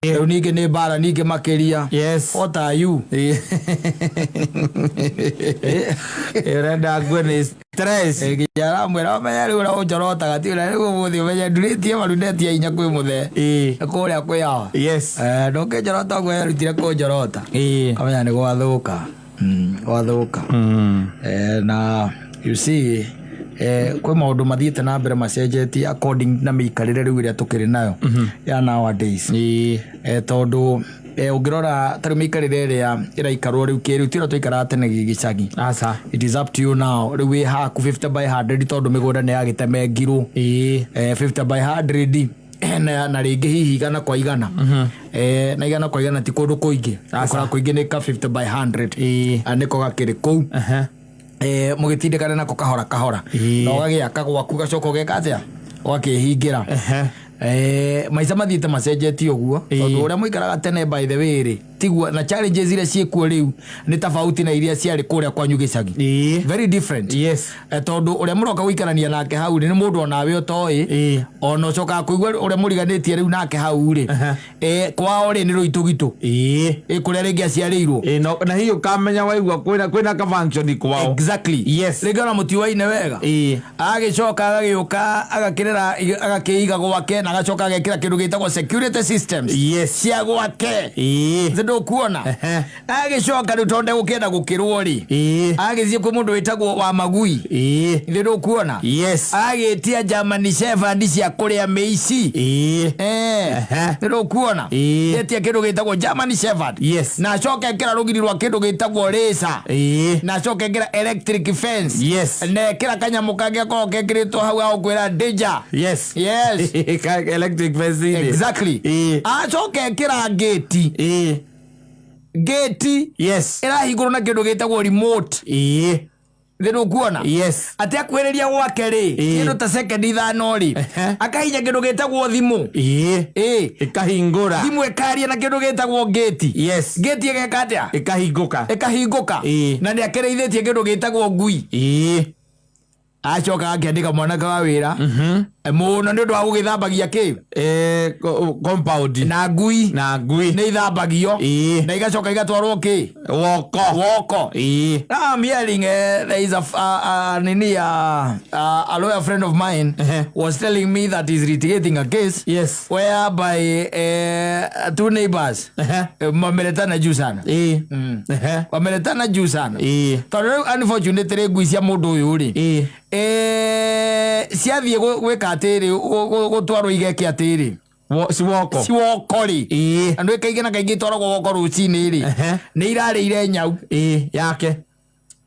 Rĩu ningĩ nĩ mbara ningĩ makĩria. What are you? Ũrenda ngue nĩ stress. Nginya aramwĩra ũmenye rĩu ũrĩa ũnjorotaga ti ũrĩa rĩu ũmũthĩ ũmenye ndurĩtie maru ndetia inya kwĩ mũthee. Kũrĩa kwĩ awa. Ndũngĩnjorota ũguo erutire kũnjorota. Kamenya nĩ gwathũka. Gwathũka. Na you see kwĩ maũndũ mathiĩte na mbere macenjetie according na mĩikarĩre rĩu ĩrĩa tũkĩrĩ nayo ya nowadays. Tondũ ũngĩrora ta rĩu mĩikarĩre ĩrĩa ĩraikarwo rĩu kĩrĩu ti ũrĩa twaikaraga tene gĩgĩcagi. Aca. It is up to you now. Rĩu wĩ haku 50 by 100 tondũ mĩgũnda nĩ yagĩtemengirwo. 50 by 100 na rĩngĩ hihi igana kwa igana. Na igana kwa igana ti kũndũ kũingĩ. Ũkora kũingĩ nĩ ka 50 by 100. Nĩko gakĩrĩ kũu. Mũgĩtindĩkane nako kahora kahora. Na ũgagĩaka gwaku ũgacoka ũgeka atĩa? Ũgakĩhingĩra. Maica mathiĩte macenjetie ũguo. Tondũ ũrĩa mũikaraga tene by the way rĩ, tiguo, na challenges iria ciĩkuo rĩu nĩ tofauti na iria ciarĩ kũrĩa kwanyu gĩcagi. Very different. Tondũ ũrĩa mũroka gũikarania nake hau rĩ, nĩ mũndũ onawe ũtoĩ. Ona ũcokaga kũigua ũrĩa mũriganĩtie rĩu nake hau rĩ, kwao rĩ nĩ rũitũgitũ. Kũrĩa rĩngĩ aciarĩirwo. No, na hihi ũkamenya waigua kwĩna ka function kwao. Exactly. Rĩngĩ ona mũtiũaine wega. Agĩcoka agagĩũka agakĩrera agakĩiga gwake na agacoka agekĩra kĩndũ gĩtagwo security systems. Cia gwake. Nĩ ndũkuona? Agĩcoka rĩu tondũ ndegũkĩenda gũkĩrwo rĩ, agĩthiĩ kwĩ mũndũ wĩtagwo wa magui. Nĩ ndũkuona? Agĩtia German Shepherd cia kũrĩa mĩici. Nĩ ndũkuona? Etia kĩndũ gĩtagwo German Shepherd. Na acoke ekĩra rũgiri rwa kĩndũ gĩtagwo razor. Na acoke ekĩra electric fence. Na ekĩra kanyamũ kangĩ gakoragwo gekĩrĩtwo hau ga gũkwĩra danger. Yes. Ka electric fence -inĩ. Exactly. Acoke ekĩra ngĩti. Ngĩti. Ĩrahingũrwo na kĩndũ gĩtagwo remote. Nĩ ndũkuona? Atĩ akuhĩrĩria gwake rĩ, kĩndũ ta second ithano rĩ, akahinya kĩndũ gĩtagwo thimũ. Ĩkahingũra. Thimũ ĩkaria na kĩndũ gĩtagwo ngĩti. Ngĩti ĩgeka atĩa? Ĩkahingũka. Ĩkahingũka. Na nĩ akĩrĩithĩtie kĩndũ gĩtagwo ngui. Acoka akĩandĩka mwanake wa wĩra. Mũno nĩ ũndũ wa gũgĩthambagia kĩ? Compound. Na ngui. Na ngui. Nĩ ithambagio. Na igacoka igatwarwo kĩ? Woko. Woko. Now I'm hearing, there is a nini, a lawyer friend of mine was telling me that he's litigating a case whereby two neighbors wameletana juu sana. Wameletana juu sana. Tondũ rĩu unfortunately ngui cia mũndũ ũyũ rĩ, ciathiĩ gwĩka atĩrĩ, gũtwarwo igeke atĩrĩ. Ciwoko. Ciwoko rĩ. Andũ kaingĩ na kaingĩ itwaragwo woko rũcinĩ rĩ. Nĩ irarĩire nyau. Yake.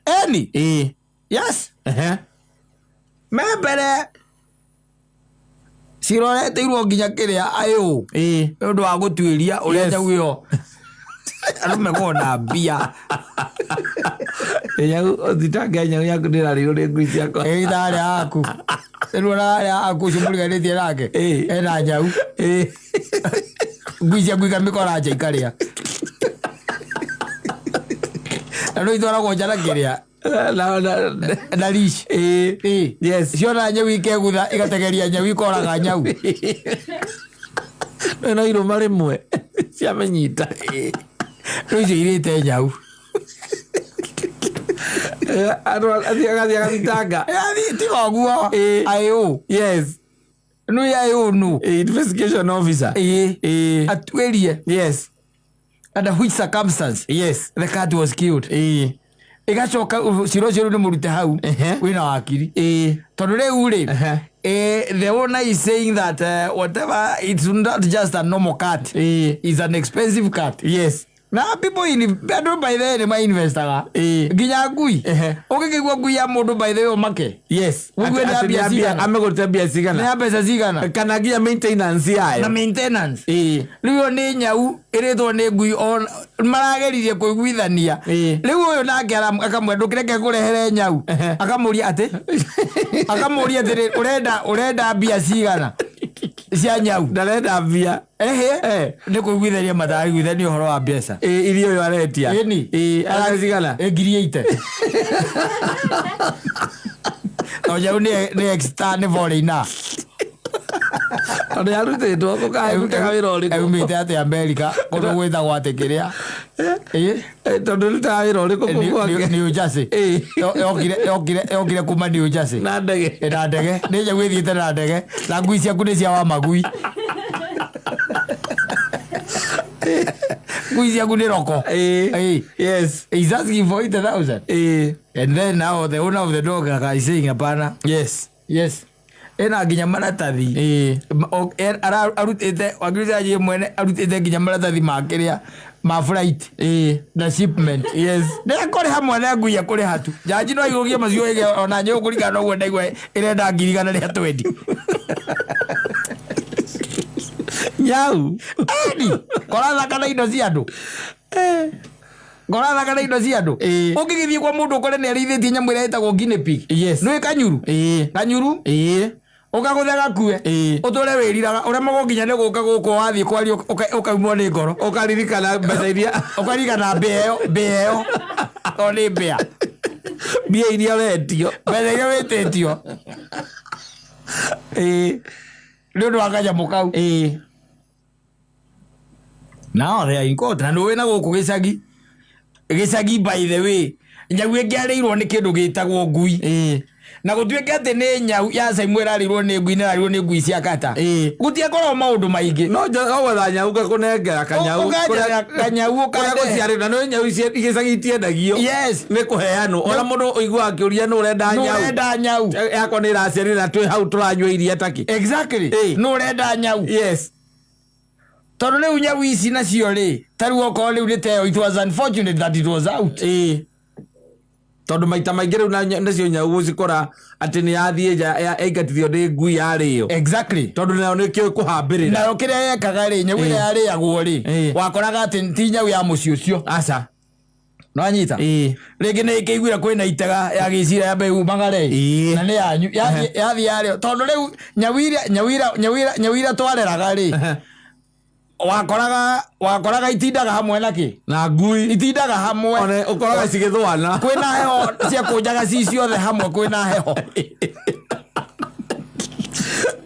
Eni. Yes. Me mbere ciroreteirwo nginya kĩrĩa ayũ. Nĩ ũndũ wa gũtuĩria ũrĩa nyau ĩyo. Andũ mekoragwo na mbia. Nyau thitange nyau yaku ndĩrarĩirwo nĩ ngui ciakwa. Ĩ harĩa haku. Rĩu ona harĩa haku ũcio mũriganĩtie nake. Ena nyau. Ngui ciaku ikamĩkora nja ikarĩa. Na no itwaragwo nja na kĩrĩa. Na leash. Ciona nyau ikegutha igategeria nyau ikoraga nyau. No irũma rĩmwe ciamenyita. Rĩu icio irĩte nyau. Athiĩ agathitanga. Tiga ũguo. Ayũ. Nũ ayũ nũ. Investigation officer. Atuĩrie. Under which circumstance the cat was killed. Ĩgacoka cira ũcio rĩu nĩ mũrute hau. Wĩna wakiri. Tondũ rĩu rĩ, the owner is saying that whatever, it's not just a normal cat. It's an expensive cat. Na people in andũ by the way nĩ mainvestaga. Nginya ngui. Ũngĩkĩigua ngui ya mũndũ by the way ũmake. Ũguo nĩ Atĩ mbia nĩ cigana? Amĩgũrĩte mbia Nĩ cigana? ya mbeca cigana? Kana nginya maintenance yayo. Na maintenance. Rĩu ĩyo nĩ nyau ĩrĩtwo nĩ ngui marageririe kũiguithania. Rĩu ũyũ nake akamwĩra ndũkĩreke ngũrehere nyau. Akamũria atĩ? Akamũria atĩrĩ, ũrenda mbia cigana cia nyau? Ndarenda mbia. Ehe. Nĩ kũiguithania mataraiguithania ũhoro wa mbeca. Iria ũyũ aretia. Ĩni. Arenda cigana? Ngiri ĩite. No nyau nĩ extra nĩ foreigner. Tondũ yarutĩtwo kũkarutaga wĩra ũrĩkũ? Aumĩte atĩ Amerika kũndũ gwĩtagwo atĩ kĩrĩa. Ĩ? Tondũ ĩrutaga wĩra ũrĩkũ kũu gwake? New Jersey. Ĩ. Yokire kuma New Jersey. Na ndege. Na ndege. Nĩ nyau ĩthiĩte na ndege. Na ngui ciaku nĩ cia wa magui. Ngui ciaku nĩ roko. Ĩ. Ĩ. Yes. He's asking for 80,000. Ĩ. And then now the owner of the dog is saying hapana. Yes. Yes. Ena nginya maratathi. Ĩ. Arutĩte wakiri mwene arutĩte nginya maratathi ma kĩrĩa ma flight Ĩ. na shipment. Yes. Nĩekũrĩha mwene ngui ekũrĩha tu. Jaji no aigũgie macio ĩge ona nyũĩ kũringana na ũguo ndaigua ĩrenda 120,000. Nyau. Eni, korathaka na indo cia andũ. Korathaka na indo cia andũ. Ĩ. Ũngĩgĩthiĩ kwa mũndũ ũkore nĩ arĩithĩtie nyamũ ĩrĩa ĩtagwo guinea pig. Yes. Nĩũĩ kanyuru? Ĩ. Kanyuru? Ĩ. Ũkagũthe gakue. Ĩ. Ũtũre wĩriraga ũremagwo nginya nĩ gũka gũkũ wathiĩ kwaria ũkaumwo nĩ ngoro. Ũkaririkana mbeca iria Ũkaririkana mbĩa ĩyo, mbĩa ĩyo. Tondũ nĩ mbĩa. mbia iria ũretio. Mbeca iria wĩtĩtio Ĩ. nĩ ũndũ wa kanyamũ kau. Ĩ. Now they are in court. Na nĩ na gũkũ gĩcagi. Gĩcagi by the way. Nyau ĩngĩarĩirwo nĩ kĩndũ gĩtagwo ngui. Ĩ. Na gũtuĩke atĩ nĩ nyau ya Saimu ĩrarĩirwo nĩ ngui na ĩrarĩirwo nĩ ngui cia kata. Ĩ. Gũtiakorwo maũndũ maingĩ. No gwetha nyau ngakũnengera kanyau. Ũkanjethera kanyau Kũrĩa ũkandehe. gũciarĩrwo na nĩ nyau ici gĩcagi itiendagio. Yes. Nĩ kũheanwo. Ona mũndũ ũiguaga akĩũria nũ ũrenda Nũ nyau. ũrenda nyau. Yakwa nĩ ĩraciarire na twĩ hau tũranyua iria takĩ. Exactly. Ĩ. Nũ ũrenda nyau. Yes. Tondũ rĩu nyau ici nacio rĩ, ta rĩu okorwo rĩu nĩ ta ĩyo, it was unfortunate that it was out. Ĩ. Tondũ maita maingĩ rĩu nacio nyau gũcikora atĩ nĩ yathiĩ nja yaingatithio nĩ ngui yarĩo. Exactly. Tondũ nayo nĩkĩo ĩkũhambĩrĩra. Nayo kĩrĩa yekaga rĩ, nyau ĩrĩa yarĩagwo rĩ, Ĩ. wakoraga atĩ ti nyau ya mũciĩ ũcio. Aca. Nĩwanyita? Ĩ. Rĩngĩ nĩ ĩkĩiguire kwĩna itega yagĩcira yambe yumagare Ĩ. na nĩ yanyu yathiĩ yarĩo tondũ rĩu nyau iria nyau iria nyau iria nyau iria twareraga rĩ wakoraga itindaga hamwe na kĩ Na ngui. itindaga hamwe Ona ũkoraga cigĩthũana. kwĩna heho ciakũnjaga ci ciothe hamwe kwĩna heho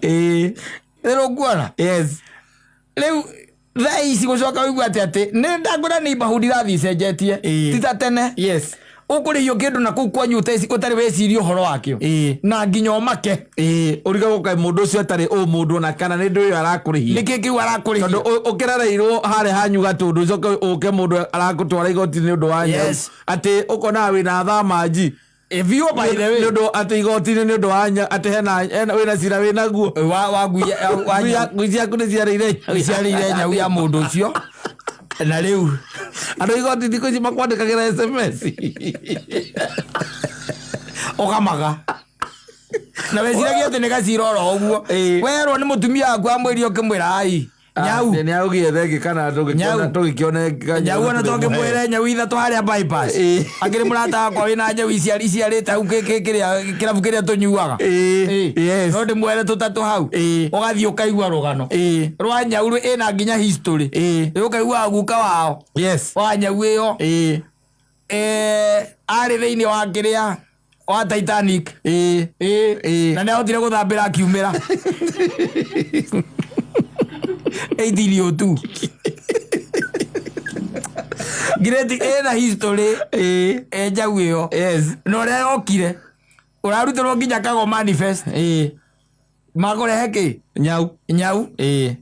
Ĩ. rĩrĩ ũkuona Yes. rĩu thaa ici gũcoka ũigua atĩ atĩ nĩ ndangũra nĩ ibahu ndirathiĩ cenjetie Ĩ. ti ta tene Yes. ũkũrĩhio kĩndũ na kũu kwanyu ũtarĩ weciria ũhoro wakĩo Ĩ. na nginya ũmake Ĩ. Ũrigagwo kaĩ mũndũ ũcio atarĩ ũ mũndũ ona kana nĩ ndũ ĩyo arakũrĩhia. nĩkĩ kĩu arakũrĩhia Tondũ ũkĩrereirwo harĩa hanyu gatũndũ ũcoke ũke mũndũ arakũtwara igoti-inĩ nĩ ũndũ wa nyau. Yes. Atĩ ũkonaga wĩna thamanji. If you by the way Nĩ ũndũ atĩ igoti-inĩ nĩ ũndũ wa nyau atĩ hena wĩna cira wĩnaguo. wa ngui wa Ngui ngui ciaku nĩ ciarĩire nyau. ciarĩire nyau ya mũndũ ũcio na rĩu Andũ igoti thikũ ici makwandĩkagĩra SMS. ũkamaga na weciragia atĩ nĩ gacira oro ũguo Ĩ. werwo nĩ mũtumia waku amwĩrie ũkĩmwĩra ai nyau Nĩ augire thengi kana Nyau. tũgĩkĩone nyau ona tũngĩmwĩre nyau ithatũ harĩa bypass Ĩ. akĩrĩ mũrata wakwa wĩna nyau iciarĩte hau kĩrĩa kĩrabu kĩrĩa tũnyuaga Ĩ. Ĩ. Yes. no ndĩmwere tũtatũ hau Ĩ. ũgathiĩ ũkaigua rũgano Ĩ. rwa nyau ĩna nginya history Ĩ. ũkaigua guka wao Yes. wa nyau ĩyo Ĩ. Arĩ thĩinĩ wa kĩrĩa wa Titanic. Ĩ. Ĩ. Ĩ. Na nĩ ahotire gũthambĩra akiumĩra 1802 Ngirĩti ĩna history Ĩ. ĩ nyau ĩyo Yes. na ũrĩa yokire ũrarutĩrwo nginya kago manifest Ĩ. makũrehe kĩ Nyau. nyau Ĩ.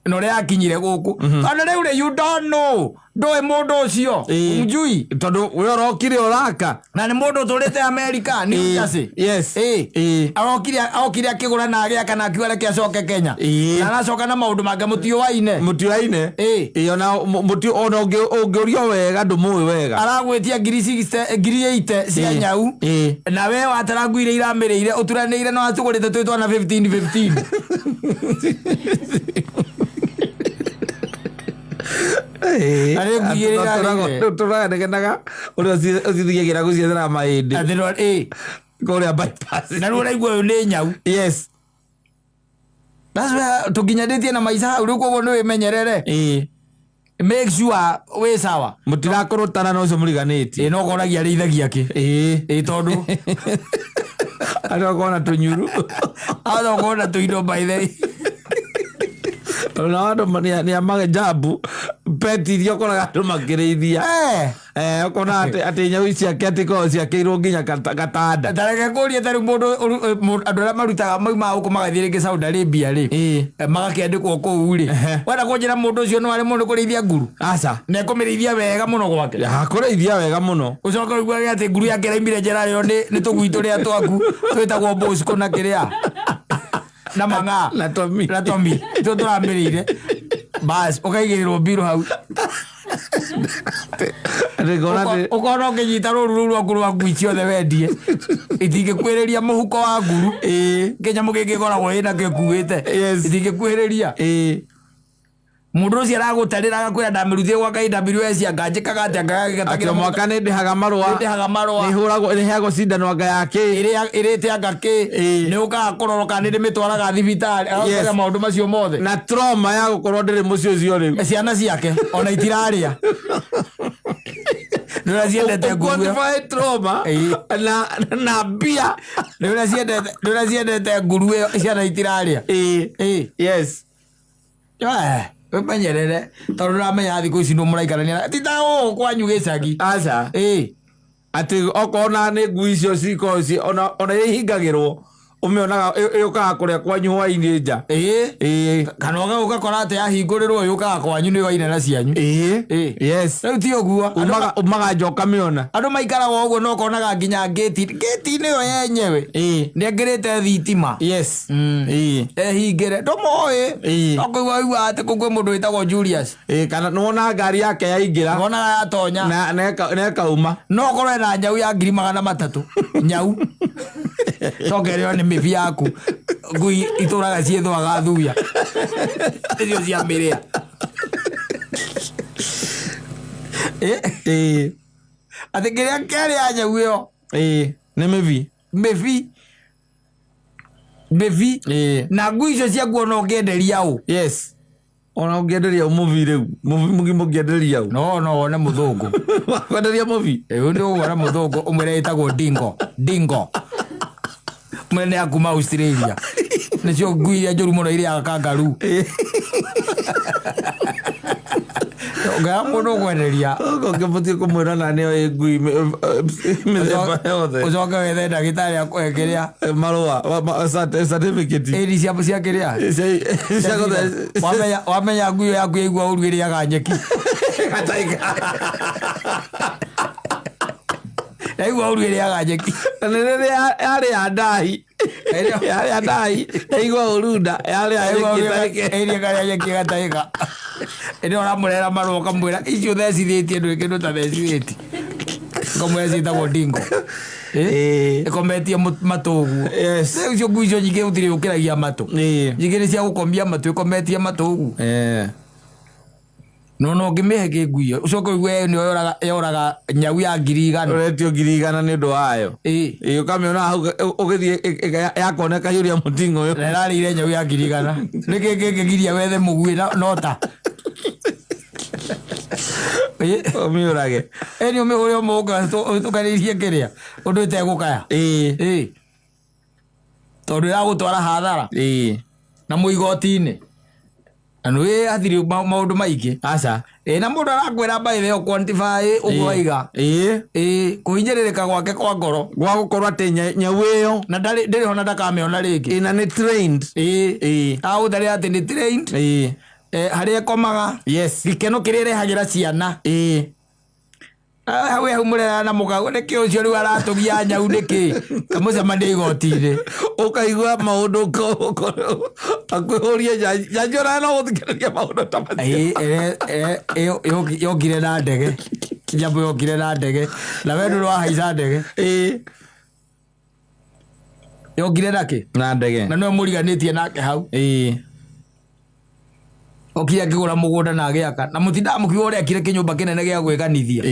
na ũrĩa yakinyire gũkũ tondũ rĩu rĩ you don't know ndũĩ mũndũ ũcio Ĩ. mjui Tondũ we ũrokire ũraka. Na nĩ mũndũ ũtũrĩte America New Ĩ. Jersey. Yes. Ĩ. Ĩ. Arokire akĩgũra na agĩaka na akiuga reke acoke Kenya. Ĩ. Na aracoka na maũndũ make mũtiũaine. Mũtiũaine. Ĩ. Ĩ ona ona ũngĩũrio wega ndũmũĩ wega. Aragwĩtia ngiri 60 ngiri 80 cia Ĩ. nyau. Ĩ. Na we watara ngui iria iramĩrĩire ũturanĩire na wacugũrĩte twĩ twana 15 15. Ĩ. Na rĩu ngui iria irarĩire. Rĩu tũranegenaga ũrĩa ũcithiagĩra gũciethera mahĩndĩ Atĩ ĩ. kũrĩa bypass. Na rĩu ũraigua ũyũ nĩ nyau. Yes. That's why tũkinyanĩtie na maica hau rĩu koguo nĩ wĩmenyerere. Ĩ. Make sure wĩ sawa. Mũtirakũrũtana na ũcio mũriganĩtie. Ĩ no ũkoragia arĩithagia kĩ. Ĩ. Ĩ tondũ Andũ akona tũnyuru. Aza kuona tuindo by the way. Tondũ nao andũ nĩ amajabu peti iria ũkoraga andũ makĩrĩithia. Eh. Ũkona atĩ nyau ciake atĩ koragwo ciakĩirwo nginya gatanda. Tareke ngũrie, tarĩu mũndũ andũ arĩa marutaga maumaga gũkũ magathiĩ rĩngĩ Saudi Arabia rĩ, magakĩandĩkwo kũu rĩ, wenda kũnjĩra mũndũ ũcio no aremwo nĩ kũrĩithia nguru? Aca. Na ekũmĩrĩithia wega mũno gwake. Kũrĩithia wega mũno. Ũcoke ũiguage atĩ nguru yake ĩraimire njera rĩo nĩ tũgui tũrĩa twaku twĩtagwo Bosco na kĩrĩa na mang'aa. Na Tommy. Na Tommy tũ tũramĩrĩire, bas ũkaigĩrĩrwo mbirũ hau. Atĩ ngona atĩ Ũkona ũkĩnyita rũru rũu rwaku rwa ngui ciothe wendie, itingĩkuhĩrĩria mũhuko wa nguru. Kĩnyamũ gĩkĩ ĩkoragwo ĩnakĩo ĩkuĩte, itingĩkuhĩrĩria. Mũndũ ũcio aragũtarĩra, agakwĩra ndamĩrutire gwa KWS, anga njĩkaga atĩa? Atĩ Ngagagĩgatagĩra o mwaka nĩ ndĩhaga marũa. Ndĩhaga marũa. Nĩ hũragwo, nĩ heagwo cindano anga ya kĩ. Ĩrĩte anga kĩ. Nĩ ũkaga kũrorwo kana nĩ ndĩmĩtwaraga thibitarĩ, agakwĩra maũndũ macio mothe. Na trauma ya gũkorwo ndĩrĩ mũciĩ ũcio rĩu. Ciana ciake ona itirarĩa nĩ ũrĩa ciendete nguru ĩyo. Quantify trauma na mbia. Nĩ ũrĩa ciendete nguru ĩyo, ciana itirarĩa. Yes. Wĩmenyerere, tondũ ndũramenya thikũ ici nũ mũraikarania ti ta gũkũ kwanyu gĩcagi. Aca. Atĩ okorwo na nĩ ngui icio cikoragwo ona iria ihingagĩrwo, ũmĩonaga ĩũkaga kũrĩa kwanyu hwainĩ nja. Kana ũgakora atĩ yahingũrĩrwo yũkaga kwanyu nĩ waine na cianyu. Yes. Rĩu ti ũguo. Umaga nja ũkamĩona. Andũ maikaraga ũguo no ũkonaga nginya ngĩti-inĩ ĩyo yenyewe nĩ ekĩrĩte thitima. Ehingĩre ndũmoĩ. No kũigua ũiguaga atĩ kũu kwĩ mũndũ wĩtagwo Julius. Kana nĩwona ngari yake yaingĩra. Wonaga yatonya. Na ĩkauma. No ũkorwo ena nyau ya 300,000, nyau coke ĩrĩo nĩ mĩbi yaku. Ngui itũraga ciĩthũaga thuya, nĩcio cia mĩrĩa. Atĩ kĩrĩa kĩarĩa nyau ĩyo Nĩ mĩbi. Mĩbi, mĩbi. Na ngui icio ciaku ona ũngĩenderia ũ? Yes, ona ũngĩenderia mũbi rĩu, mũbi mũgima ũngĩenderia ũ? No wone mũthũngũ. Kwenderia mũbi. Rĩu nĩ ũgũra mũthũngũ, ũmwĩre ĩtagwo dingo, dingo, mwĩre nĩ ya kuma Australia, nĩcio ngui iria njũru mũno irĩaga kangaroo. Ũngĩaga mũndũ ũkwenderia. Ũngĩbatiĩ kũmwĩra na nĩyo ĩ ngui mĩthemba yothe. Ũcoke wethe ndagĩtarĩ akũhe kĩrĩa. Marũa certificate. Ĩri cia kĩrĩa. Cia Wamenya ngui ĩyo yaku yaigua ũru ĩrĩaga nyeki. Yaigua ũru ĩrĩaga nyeki. Na nĩ rĩrĩa yarĩ ya ndahi, yarĩ ya ndahi, yaigua ũru nda yarĩ ya Yaigua nyeki ũru ĩtarĩke. ĩrĩa ĩkarĩa nyeki ĩgatahĩka. Ĩndĩ ũramũrehera marũa, ũkamwĩra icio thecithĩtie ndũrĩ kĩndũ ta thecithĩtie, ũkamwĩra ciĩtagwo dingo. Ĩkometie matũ ũguo. Rĩu icio ngui icio nyingĩ gũtirĩ ũkĩragia matũ. Nyingĩ nĩ cia gũkomia matũ, ĩkometie matũ ũguo. No ũngĩmĩhe kĩ ngui ĩyo, ũcoke ũigue nĩyo yoraga nyau ya 100,000. Ũretio 100,000 nĩ ũndũ wayo. Ĩ, ũkamĩona hau ũgĩthiĩ yakoneka hiũria mũting'o ũyũ. Na ĩrarĩire nyau ya 100,000, nĩkĩ kĩngĩgiria wethe mũguĩ no ta Ũmĩũrage. Ĩni ũmĩhũre ũmũke ũtũkanĩirie kĩrĩa ũndũ ĩtegũkaya. Tondũ ĩragũtwara hathara na mũigoti-inĩ na nĩ hathiri maũndũ maingĩ. Aca. Ĩ, na mũndũ arakwĩra by the way, quantify ũguo waiga. Ĩ, kũhinyĩrĩrĩka gwake kwa ngoro. Gwa gũkorwo atĩ nyau ĩyo na ndĩrĩ ho na ndakamĩona rĩngĩ. Ĩ, na nĩ trained. Agũtarĩra atĩ nĩ trained. Harĩa ĩkomaga, gĩkeno kĩrĩa ĩrehagĩra ciana. Hau hau mũrera na mũkauga nĩkĩ ũcio rĩu aratũgia nyau nĩkĩ, kamũcemania igoti-inĩ. Ũkaigua maũndũ akwĩhũrie njanji, ona no gũthikĩrĩria maũndũ ta macio. Ĩ, yokire na ndege, nyamũ yokire na ndege, na we ndũrĩ wahaica ndege. Yokire na kĩ? Na ndege. Na nĩwe mũriganĩtie nake hau. Okire akĩgũra mũgũnda na agĩaka, na mũtindaga mũkiuga ũrĩa akire kĩnyũmba kĩnene gĩa gwĩkanithia.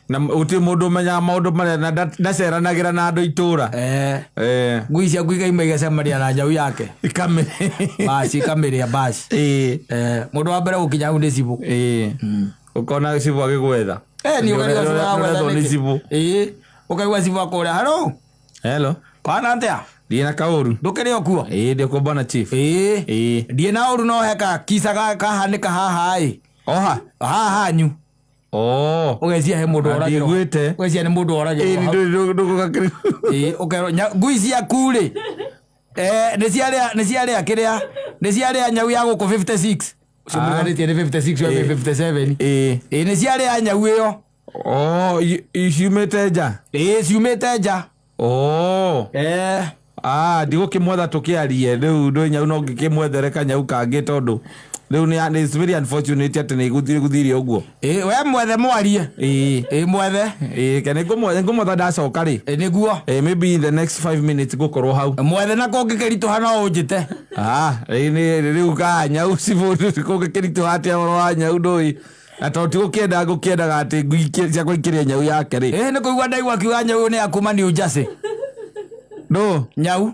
Na gũtirĩ mũndũ ũmenyaga maũndũ marĩa na ndaceranagĩra na andũ itũra. Ngui ciaku ikaima igacemania na nyau yake. Ikamĩ. Basi ikamĩrĩa basi. Mũndũ wa mbere gũkinya hau nĩ cibũ. Ũkona cibũ agĩgwetha. Nĩ ũkaigua cibũ Nĩ agwetha ũrethwo nĩ nĩkĩ? cibũ. Ũkaigua cibũ akũrĩa, "Hello." Hello. Kwana atĩa? Ndiĩ na kaũru. Ndũkĩrĩ o kuo? Ĩĩ, ndĩ kuo bwana chief. Ĩĩ. Ĩĩ. Ndiĩ na ũru, no heka kisa kahanĩka haha ĩ. Oha. Haha hanyu. Oh. Ũgecia he mũndũ Na oragĩrwo. ndiiguĩte. Ũgecia nĩ mũndũ oragĩrwo Ĩĩ, hau. ndũgũkakĩrĩ. Ĩĩ, ũkerwo ngui ciaku rĩ, nĩ ciarĩa, nĩ ciarĩa kĩrĩa, nĩ ciarĩa nyau ya gũkũ 56. Ũcio Ah. mũriganĩtie nĩ 56, we Ĩĩ. 57. Ĩĩ. Ĩĩ, nĩ ciarĩa nyau ĩyo. Oh, ciumĩte nja. Ĩĩ, ciumĩte nja. Oh. Ah, ndigũkĩmwetha tũkĩarie rĩu ndũ nyau no ngĩkĩmwethere kanyau kangĩ tondũ rĩu nĩ it's very unfortunate atĩ nĩ gũthire ũguo. Ĩĩ, we mwethe mwarie. Ĩĩ. Ĩĩ, mwethe. Ĩĩ, ke nĩngũmwetha ndacoka rĩ. Ĩĩ, nĩguo. Ĩĩ, maybe in the next 5 minutes ngũkorwo hau. Mwethe na kũngĩkĩritũha no ũnjĩte. Ah, rĩu ka nyau cibũ kũngĩkĩritũha atĩa ũhoro wa nyau ndũĩ. Na tondũ ti gũkĩenda ngũkĩendaga atĩ ngui ciakwa ikĩrĩe nyau yake rĩ. Ĩĩ, nĩ kũigua ndaigua akiuga nyau nĩ ya kuma New Jersey. Ndũ? Nyau.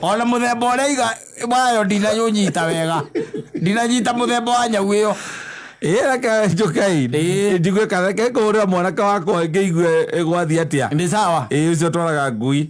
Ona mũthemba ũrĩa iga wayo ndinanyũnyita wega. Ndinanyita mũthemba wa nyau ĩyo. Ĩĩ, reke njũke ĩ. Njigue kana reke ngũhũrĩra mwanake wakwa ngĩigue gwathiĩ atĩa. Nĩ sawa. Ĩĩ, ũcio ũtwaraga ngui.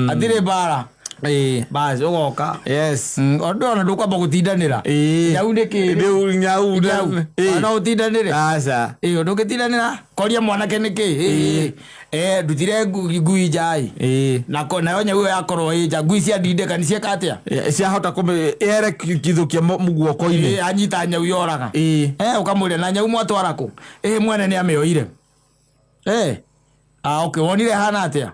Hatirĩ mbara. Ĩĩ. Bas, ũgoka. Yes. Ũndũ ona ndũkwamba gũtindanĩra. Ĩĩ. Nyau nĩ kĩ? Rĩu nyau. Nyau. Ĩĩ. No ũtindanĩre. Aca. Ĩĩ, ndũngĩtindanĩra. Koria mwanake nĩ kĩ? Ĩĩ. Ndutire ngui nja ĩ. Ĩĩ. Nayo nyau ĩyo yakorwo ĩ nja, ngui cia ndindĩka nĩ cieka atĩa? Ciahota kũmĩ ere kithũkia guoko-inĩ. Ĩĩ, anyita nyau yoraga. Ĩĩ. Ũkamũria na nyau mwatwara kũ? Ĩĩ, mwene nĩ amĩoire. Ah, okay, wonire hana atĩa?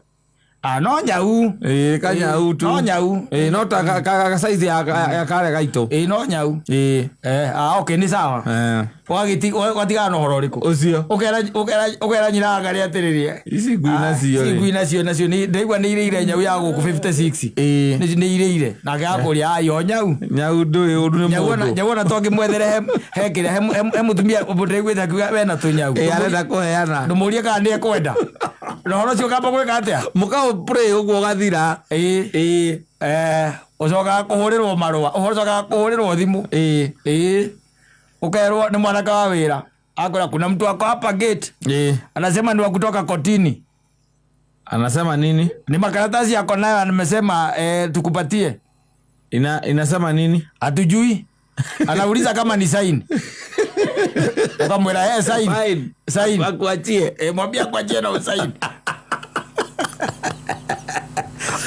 Ah, no nyau. Ĩĩ, kanyau tu. No nyau. Ĩĩ, no ta ka size ya karĩa gaitũ. Ĩĩ, no nyau. Ĩĩ. Ah, okay, nĩ sawa. Ũgatigana na ũhoro ũrĩkũ? Ũcio. Ũkera nyina wa ngarĩ atĩrĩrĩ. Ici ngui nacio Ici rĩ. ngui nacio nĩ ndaigua nĩ irĩire nyau ya gũkũ 56. Ĩĩ. Nĩ irĩire. Nake akũria ai o nyau. Nyau ndũĩ ũndũ nĩ mũndũ. Nyau ona tongĩmwethere he kĩrĩa, he mũtumia ndĩraiguĩte akiuga wena tũnyau. Ĩĩ, arenda kũheana. Ndũmũrie kana nĩ ekwenda. Na ũhoro ũcio ũkamba gwĩka atĩa? Mũkaũ pray ũguo ũgathira. Ĩĩ. Ĩĩ. Ũcokaga kũhũrĩrwo marũa, ũcokaga kũhũrĩrwo thimũ. Ĩĩ. Ĩĩ. Ũkerwo nĩ mwanake wa wĩra. Akwĩra kuna mtu ako hapa gate. Ĩĩ. Anasema ni wa kutoka kotini. Anasema nini? Ni makaratasi yako nayo amesema tukupatie. Inasema nini? Hatujui. Anauliza kama ni sign. Ukamwira sign. Sign. Sign. Akuachie. Mwambie akuachie na usaini.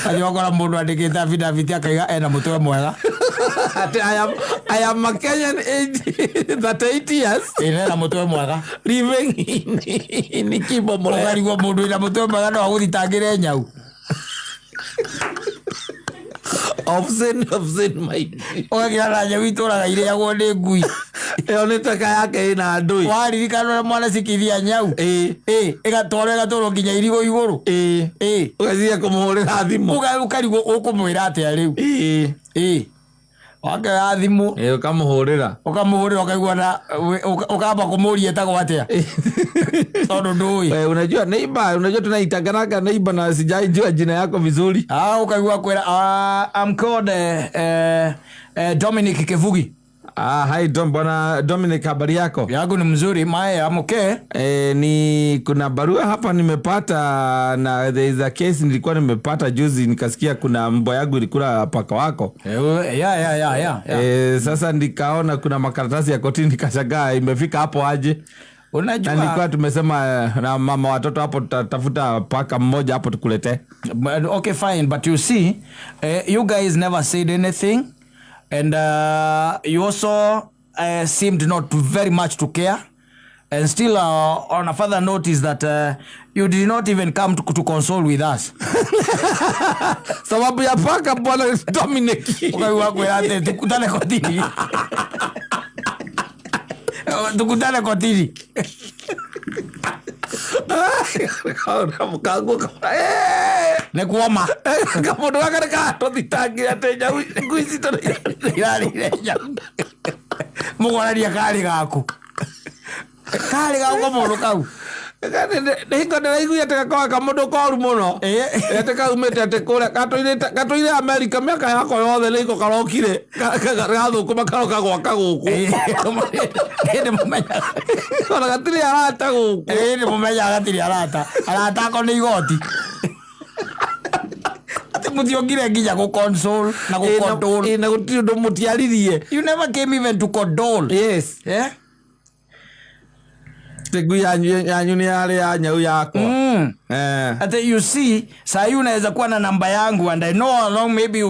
Athi wakora mundu andikite affidavit akaiga ena mutwe mwega. Ati I am a Kenyan age 38 years. Ena mutwe mwega. Living in Kibomole. Ukarigwo mundu wina mutwe mwega no aguthitangire nyau. Of sin mind. Ũgakira na nyau itũraga irĩagwo nĩ ngui. Ĩyo nĩ taka yake ĩna ndũi. Waririkana ũrĩa mwana cikithia nyau. Ĩĩ. Ĩĩ, ĩgatwarwo ĩgatwarwo nginya irigũ igũrũ. Ĩĩ. Ĩĩ. Ũgeciria kũmũhũrĩra thimũ. Ũkarigwo ũkũmwĩra atĩa rĩu. Ĩĩ. Ĩĩ. Wakĩoya thimũ. Ĩĩ, ũkamũhũrĩra. Ũkamũhũrĩra ũkaigua na ũkamba kũmũria etagwo atĩa. Tondũ ndũĩ. Wewe unajua neighbor, unajua tunaitanganaga neighbor na sijaijua jina yako vizuri. Ah, ukaigua kwĩra, I'm called Dominic Kivugi. Ah, hi Dom, bwana Dominic, habari yako? Yangu ni mzuri, mae, I'm okay. Ni kuna barua hapa nimepata na there is a case nilikuwa nimepata juzi nikasikia kuna mbwa yangu ilikula paka wako. Ya. Sasa nikaona kuna makaratasi ya kotini nikashangaa imefika hapo aje. Unajua Na nilikuwa tumesema na mama watoto hapo tutatafuta paka mmoja hapo tukuletee. But, okay, fine, but you see, you guys never said anything and you also seemed not very much to care. And still, on a further note is that you did not even come to console with us. Sababu ya paka bwana Dominic. Ukaigua kwĩra atĩ tukutane kotini. Tukutane kotini. Nĩ kuoma. Kamundu gaka nĩ karatũthitangire atĩ nyau ngui citũ nĩ irarĩire nyau. Mũgwararia karĩ gaku. Karĩ gaku kamũndũ kau. Nĩ hingo ndĩraiguire atĩ gakoragwo kamũndũ koru mũno. Atĩ kaumĩte atĩ kũrĩa gatũire Amerika mĩaka yako yothe, nĩ hingo karokire gathũkũma karoka gwaka gũkũ. Nĩ mũmenyaga. Ona gatirĩ arata gũkũ. Nĩ mũmenyaga gatirĩ arata, arata ako nĩ igoti, atĩ mũtiokire nginya gũ console na gũ condole. Ĩ, na gũtirĩ ũndũ mũtiaririe. You never came even to condole. Yes. Eh? Atĩ ngui yanyu nĩ yarĩ ya nyau yakwa. Ati you see, saa unaweza kuwa na namba yangu and I know how long maybe you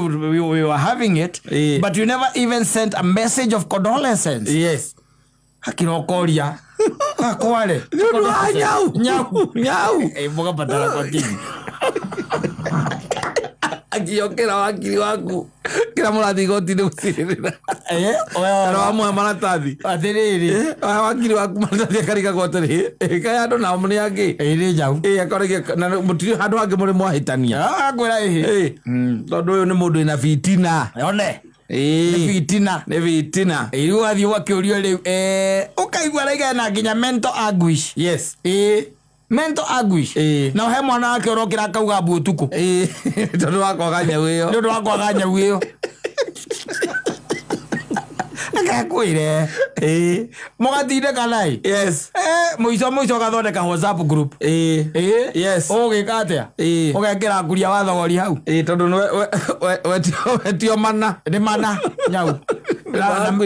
were having it, but you never even sent a message of condolences. Hakirokoria akware. Nĩ ũndũ wa nyau. Nyau. Nyau. Mũgabatara kotini. Akiokera wakiri waku kĩrĩa mũrathiĩ igoti-inĩ gũcirĩrĩra kana wamũhe maratathi. Atĩrĩrĩ. Wakiri waku maratathi akarigagwo atĩrĩ, kaĩ andũ nao nĩ angĩ. Ĩrĩ nyau. Akoregia na mũtirĩ handũ hangĩ mũrĩ mwahĩtania. Akwĩra ĩhĩ. Tondũ ũyũ nĩ mũndũ wĩna bitina. One nĩ bitina. Nĩ bitina. Rĩu wathiĩ ũgakĩũrio rĩu, ũkaigua araiga na nginya mental anguish. Mental anguish. Na he mwana wake ũrokĩra akauga mbu ũtukũ. Tondũ wa kwaga nyau ĩyo. Nĩ ũndũ wa kwaga nyau ĩyo, akakwĩre mũgatindĩkana ĩ. Mũico mũico ũgathondeka WhatsApp group. Ũgĩka atĩa? Ũgekĩra nguria wa thogori hau. Tondũ nĩ wetio mana. Nĩ mana nyau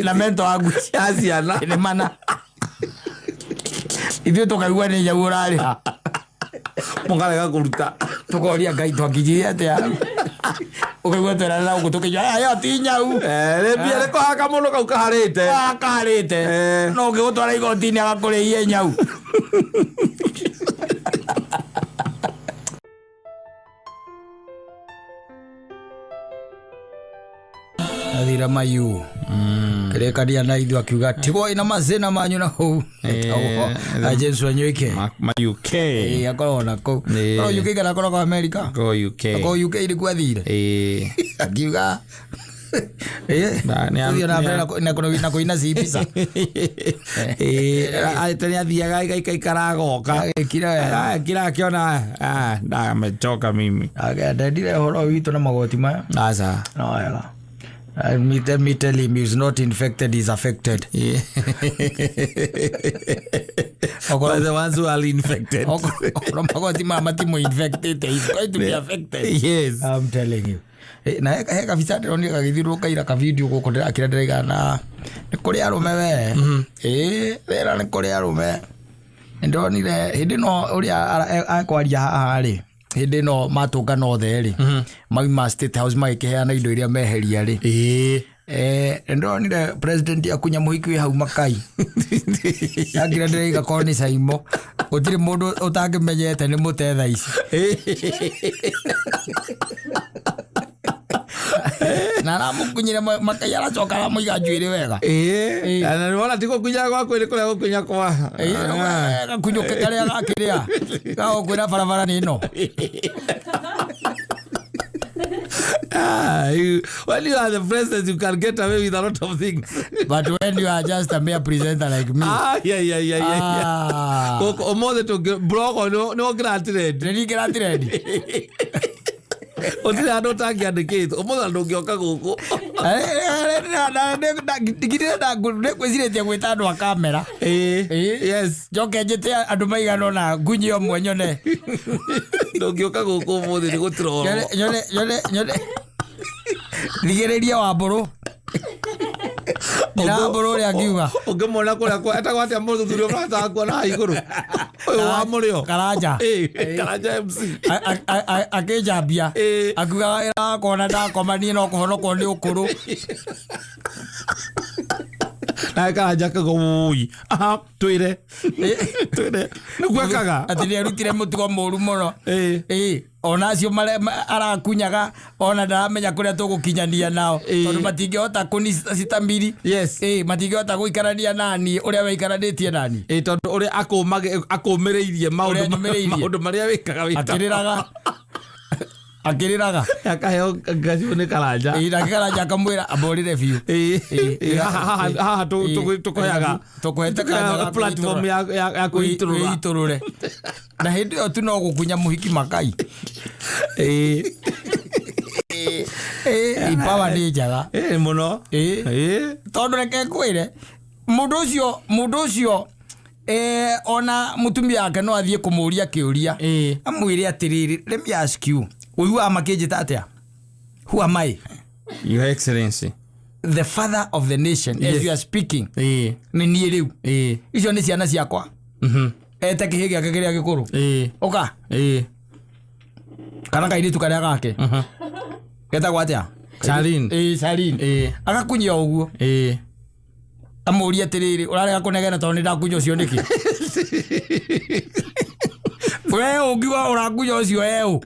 na mental anguish ya ciana. Nĩ mana, ithuĩ tũkaigua nĩ nyau ũrarĩha. Mũkarega kũruta. Tũkoria Ngai twakinyire atĩa hau, ũkaigua twerana gũkũ tũkĩnyua aya ti nyau. Rĩ mbia rĩ kũhaka mũndũ kau kaharĩte. Kaharĩte. No ũngĩgũtwara igoti-inĩ agakũrĩhie nyau. Athira mayu kĩrĩkania na ithuĩ akiuga tigwai na mazĩna manyu na kũu. Etagwo James Wanyoike. Ma UK. Akoragwo na kũu. Akoragwo UK kana akoragwo America? Go UK. Akoragwo UK nĩkuo athire. Akiuga Na- Ũthiĩ na mbere na kũina cimbica. Atĩ nĩ athiaga igaikaikara agoka. Agĩkire wega. Akira akiona, "Ah, ndamechoka mimi." Ndendire ũhoro witũ na magoti maya. Aca. No wega. Let me tell him he's not infected, he's affected. By the ones who are infected. Okorwo magoti maya matimũ infected, he's going to be affected. I'm telling you. Na he kabica ndĩronire gagĩthiũrũrũka ira kavideo gũkũ ndĩrakĩra ndĩraiga na nĩ kũrĩ arũme we. Wĩra nĩ kũrĩ arũme. Nĩndonire hĩndĩ ĩno ũrĩa akwaria haha rĩ, hĩndĩ ĩno matũngana othe rĩ, mauma State House magĩkĩheana indo iria meheria rĩ. Nĩndonire president akunya mũhiki wĩ hau makai akira ndĩraiga korwo nĩ caimo gũtirĩ mũndũ ũtangĩmenyete nĩ mũte thaa ici na aramũkunyire makai aracoka aramũiga njuĩrĩ wega. Na nĩwona ti gũkunya gwa kwĩrĩ kũrĩa gũkunya kwa Gakunyũke karĩa gakĩrĩa gagũkwĩra barabara nĩ ĩno. Ah, when you are the president, you can get away with a lot of things. But when you are just a mere presenter like me. Ah, yeah. Ah. Gũkũ ũmũthĩ tũngĩ blogo nĩ wokĩra trend. Nĩ ningĩra trend. Gũtirĩ handũ ũtangĩandĩkĩtwo ũmũthĩ na ndũngĩoka gũkũ. Ndigirire nĩngwĩcirĩtie gwĩta andũ a kamera. Njoke njĩte andũ maigana ũna ngunyi ũmwe nyone. Ndũngĩũka gũkũ ũmũthĩ nĩ gũtirorwo. Nyone thigĩrĩrie Wambũrũ nyina Wambũrũ ũrĩa angiuga. Ũngĩmuona kũrĩa etagwo atĩa mũthuri ũrĩa ũrataga kuona haha igũrũ ũyũ wa mũrĩo? Karanja. Karanja MC. Akĩnjambia. Akiuga wĩra wakwa ona ndakoma niĩ no kũhonokwo nĩ ũkũrũ. Nawe Karanja kago wũi aha twĩre twĩre nĩguo ekaga. Atĩ nĩ arutire mũtugo mũru mũno. Ona acio arakunyaga ona ndaramenya kũrĩa tũgũkinyania nao. Tondũ matingĩhota kũnicitamiri. Matingĩhota gũikarania nani ũrĩa waikaranĩtie nani. Tondũ ũrĩa akũmĩrĩirie Ũrĩa maũndũ anyũmĩrĩirie. maũndũ marĩa wĩkaga wĩta Akĩrĩraga. Akĩrĩraga. Akaheo ngacibũ nĩ Karanja. Ĩĩ, nake Karanja akamwĩra amborĩre biũ. Ĩĩ, Ĩĩ, ĩĩ, haha haha tũkũheaga tũkũhete kanya ga platform ya kwĩitũrũra. Wĩitũrũre. Na hĩndĩ ĩyo tu no gũkunya mũhiki makai. Ĩĩ. Ĩĩ, power nĩ njega. Ĩĩ, mũno. Ĩĩ. Ĩĩ. Tondũ reke ngwĩre, mũndũ ũcio ona mũtumia wake no athiĩ kũmũria kĩũria. Ĩĩ. Amwĩre atĩrĩrĩ, let me ask you, ũiguaga makĩnjĩta atĩa? Who am I? Your Excellency. The father of the nation, as Yes. you are speaking. Ĩĩ. Nĩ niĩ rĩu. Ĩĩ. Icio nĩ ciana ciakwa. Ete kĩhĩ gĩake kĩrĩa gĩkũrũ. Ĩĩ. Ũka. Ĩĩ. Kana kairĩtu karĩa gake. Getagwo atĩa? Charlene. Ĩĩ, Charlene. Ĩĩ. Agakunyia o ũguo. Ĩĩ. Amũrie atĩrĩrĩ, ũrarega kũnegena tondũ nĩ ndakunya ũcio nĩkĩ? We ũngiuga ũrakunya ũcio eũ.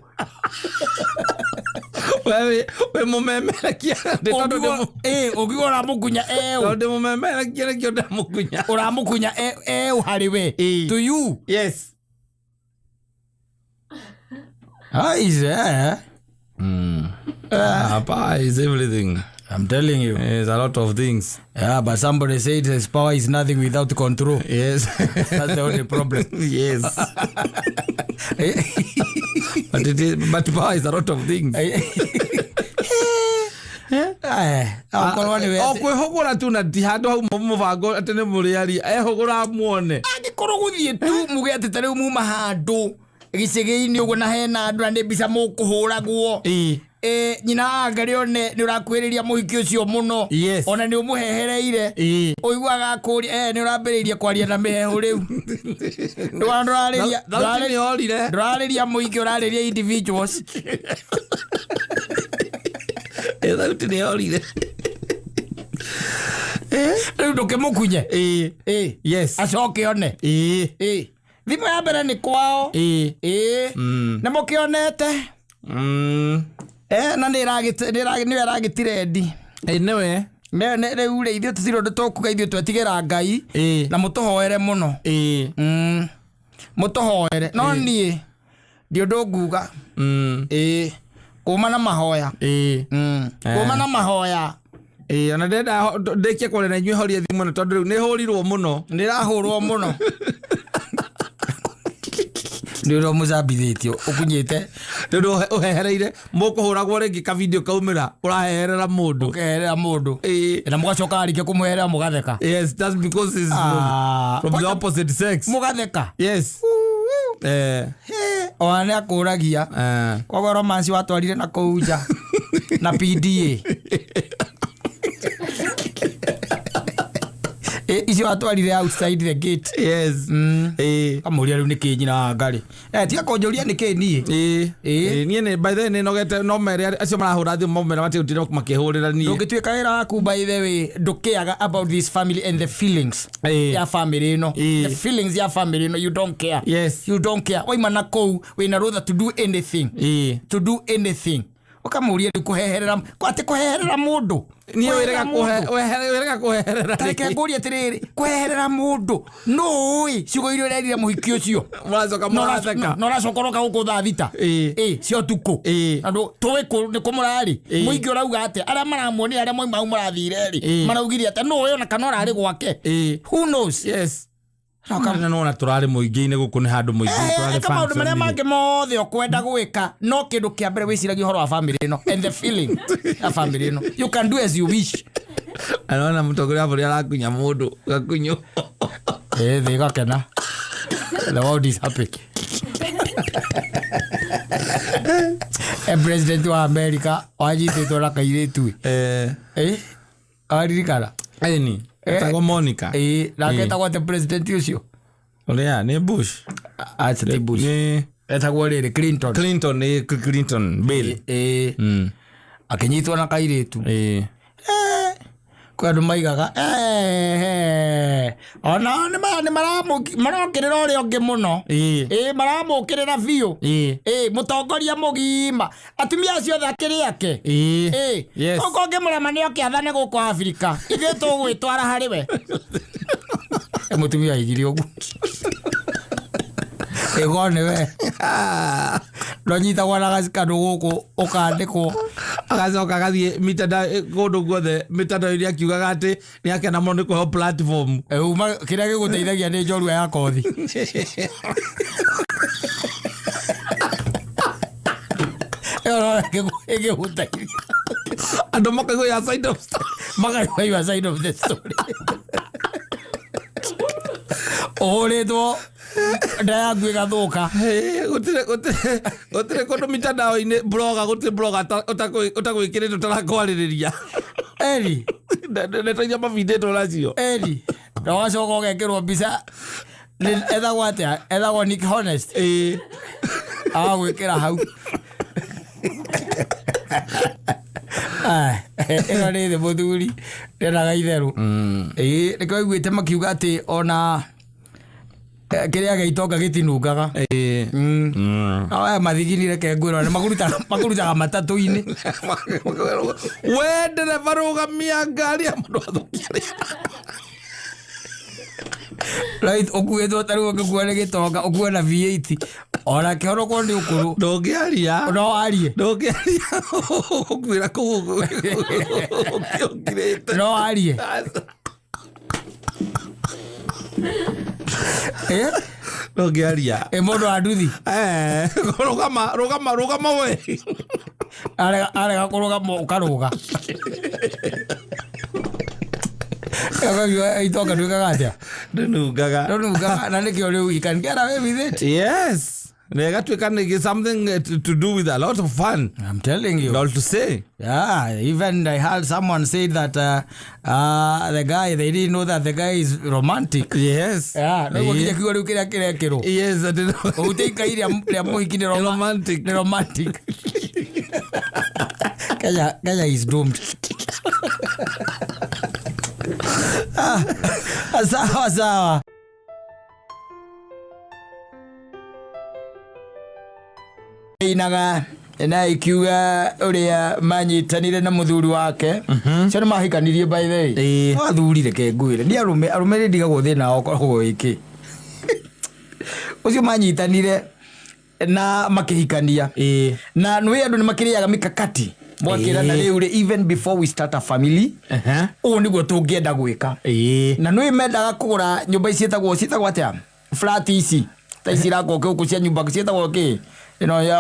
We wĩ mũmemerekia. Ndĩ tondũ Ĩĩ, ũngiuga ũramũkunya eũ. Tondũ ndĩ mũmemerekia nĩkĩo ndamũkunya. Ũramũkunya eũ harĩ we. Ĩĩ. To you. Yes. Aize. Ah, power is everything. I'm telling you. There's a lot of things. Yeah, but somebody said his power is nothing without control. Yes. That's the only problem. Yes. But power is a lot of things. Akorwo nĩ O we kwĩhũgũra tu na ti handũ hau mũbango atĩ nĩ mũrĩari ehũgũra muone. Angĩkorwo gũthiĩ tu muge atĩ ta rĩu muma handũ gĩcĩgĩ-inĩ ũguo na hena andũ na nĩ mbica mũkũhũragwo. Ĩĩ. Nyina wa Ngarĩ one nĩ ũrakuhĩrĩria mũhiki ũcio mũno. Yes. Ona nĩ ũmũhehereire. Ĩĩ. Ũiguaga akũria nĩ ũrambĩrĩirie kwaria na mĩheehũ rĩu. Ndũrarĩria Thauti nĩ yorire. ndũrarĩria mũingĩ, ũrarĩria individuals. Thauti nĩ yorire. Rĩu ndũkĩmũkunye. Ĩĩ. Ĩĩ. Yes. Acoke one. Ĩĩ. Ĩĩ. Thimũ ya mbere nĩ kwao. Ĩĩ. Ĩĩ. Nĩ mũkĩonete. Na nĩ nĩwe ĩragĩtirendi. Ĩĩ nĩwe. Rĩu rĩ, ithuĩ tũtirĩ ũndũ tũkuga, ithuĩ twetigĩra Ngai. Ĩĩ. Na mũtũhoere mũno. Ĩĩ. Mũtũhoere. No niĩ ndi ũndũ nguga. Ĩĩ. Kuma na mahoya. Ĩĩ. Kuma na mahoya. Ĩĩ, ona ndĩrenda ndĩkie kwaria na inyuĩ horie thimũ ĩno tondũ rĩu nĩ hũrirwo mũno. Nĩ ĩrahũrwo mũno. Nĩ ũrĩa mũcambithĩtio ũkunyĩte. Tondũ ũhehereire mũkũhũragwo rĩngĩ ka video kaumĩra ũraheherera mũndũ. Ũkeherera mũndũ. Ĩĩ. Na mũgacoka arĩkia kũmũherera mũgatheka. Yes, that's because it's Ah, from the opposite sex. Mũgatheka. Yes. Ona nĩ akũragia. Koguo romance watwarire na kũu nja na PDA. Icio watwarire outside the gate. Yes. Ĩĩ. Kamũria rĩu nĩkĩ nyina wa Ngarĩ? Tiga kũnjũria nĩkĩ niĩ. Ĩĩ. Ĩĩ. Ĩĩ, niĩ nĩ by the way nĩ nogete no mere acio marahũra thimũ mamera matigũtinda makĩhũrĩra niĩ. Ndũngĩtuĩka wĩra waku, by the way, ndũkĩaga about this family and the feelings Ĩĩ. ya family ĩno. Ĩĩ. The feelings ya family ĩno, you don't care. Yes. You don't care. Waima na kũu wĩna rũtha to do anything. Ĩĩ. To do anything. Ũkamũria rĩu kũheherera atĩ kũheherera mũndũ. Niĩ wĩrega Kũheherera mũndũ. wĩrega kũheherera. Tareke ngũrie atĩrĩrĩ, kũheherera mũndũ nũ ũĩ ciugo iria ũrerire mũhiki ũcio? Mũracoka mũratheka. Na ũracoka ũroka gũkũ thaa 6. Ĩĩ. Ĩĩ, cia ũtukũ. Ĩĩ. Andũ tũĩ nĩ kũ mũrarĩ. Ĩĩ. Mũingĩ ũrauga atĩa? Arĩa maramuonire, arĩa moima hau mũrathire rĩ, Ĩĩ. maraugire atĩa? Nũ ũĩ ona kana ũrarĩ gwake? Ĩĩ. Who knows? Yes. Na nona tũrarĩ mũingĩ-inĩ gũkũ nĩ handũ mũingĩ tũrarĩ Eka maũndũ marĩa function-inĩ. mangĩ mothe ũkwenda gwĩka, no kĩndũ kĩa mbere wĩciragia ũhoro wa family ĩno and the feeling ya family ĩno. You can do as you wish. Arona mũtongoria wa bũrũri arakunya mũndũ gakunywo. Ĩĩ, thĩ ĩgakena. The world is happy. President wa America wanyitĩtwo na kairĩtu. Eh. Waririkana? Ĩni. Etagwo Monica. Ĩĩ, nake etagwo atĩa president ũcio? Ũrĩa nĩ Bush. Acha, ti Bush. Nĩ Etagwo rĩrĩ, Clinton. Clinton, nĩ Clinton Bill. Ĩĩ. Akĩnyitwo na kairĩtu. Ĩĩ. Kwĩ andũ maigaga ona nĩ marokĩrĩra ũrĩa ũngĩ mũno. Ĩĩ. Ĩĩ, maramũkĩrĩra biũ. Ĩĩ. Ĩĩ, mũtongoria mũgima, atumia acio othe akĩrĩ ake. Ĩĩ. Ĩĩ. Yes. Gũkũ ũngĩmũrema nĩ oke athane gũkũ Afrika, ithuĩ tũgwĩtwara harĩ we. Mũtumia aigire ũguo ĩgo nĩ we. Ndonyitagwo na gacikano gũkũ ũkandĩkwo. Agacoka agathiĩ mitandao kũndũ guothe mitandao-inĩ akiugaga atĩ nĩ akena mũno nĩ kũheo platform. Uma kĩrĩa gĩgũteithagia nĩ njorua ya kothi. Ĩyo no ĩngĩgũteithia. Andũ makaigua ya side of story. Makaigua your side of the story. Ũhũrĩtwo nda yaku ĩgathũka. Hey, gũtirĩ gũtirĩ gũtirĩ kũndũ mitandao-inĩ blogger, gũtirĩ blogger ũtagwĩkĩrĩte ũtarakwarĩrĩria. Eri. Ndeto iria mabindĩtwo nacio. Eri. Na wacoka ũgekĩrwo mbica. Ethagwo atĩa? Ethagwo Nick Honest. Ĩĩ. Agagwĩkĩra hau. Ah, ĩno nĩ thĩ mũthuri ndĩnaga itherũ. Ĩĩ nĩkĩo aiguĩte makiuga atĩ ona kĩrĩa gĩa itonga gĩtinungaga. Ĩĩ. No aya mathigini reke ngwĩrwo nĩ makurutaga matatũ-inĩ. We ndereba rũgamia ngari ya mũndũ athũkia rĩera. Right, ũkuĩtwo ta rĩu ũngĩkua nĩ gĩtonga ũkue na V8 ona kĩhoro korwo nĩ ũkũrũ Ndũngĩaria. No arie. Ndũngĩaria ũkuĩra kũu ũkirĩte. No arie. Eh? Ndũngĩaria. Ĩ mũndũ wa nduthi. Eh, rũgama rũgama rũgama we. Arega kũrũgama ũkarũga. Ũkaigua itonga ndwĩkaga atĩa? Ndũnungaga. Ndũnungaga na nĩkĩo rĩu you can get away with it. Yes. Na ĩgatuĩka nĩ something to do with a lot of fun. I'm telling you. Not to say. Yeah, even I heard someone say that the guy, they didn't know that the guy is romantic. Yes. Yeah, no nginya kiugo rĩu kĩrĩa kĩrekĩrwo. Yes, atĩ Ũhutĩtie ikai rĩa mũhiki nĩ romantic. Nĩ romantic. Kenya is doomed. Ah, sawa sawa. Inaga na ikiuga ũrĩa manyitanire na mũthuri wake. Cio nĩ mahikanirie by the way. Ĩĩ. No athuri reke ngwĩre ni arũme arũme nĩ ndigagwo thĩna wao ũkoragwo wĩkĩ. Ũcio manyitanire na makĩhikania. Ĩĩ. Na nĩ andũ nĩ makĩrĩaga mikakati mwakĩrana Ĩĩ. rĩu rĩ even before we start a family Ehe. ũũ nĩguo tũngĩenda gwĩka. Ĩĩ. Na nĩ mendaga kũgũra nyũmba ici ciĩtagwo atĩa flat ici ta ici irakwo gũkũ cia nyũmba ciĩtagwo kĩ ĩno ya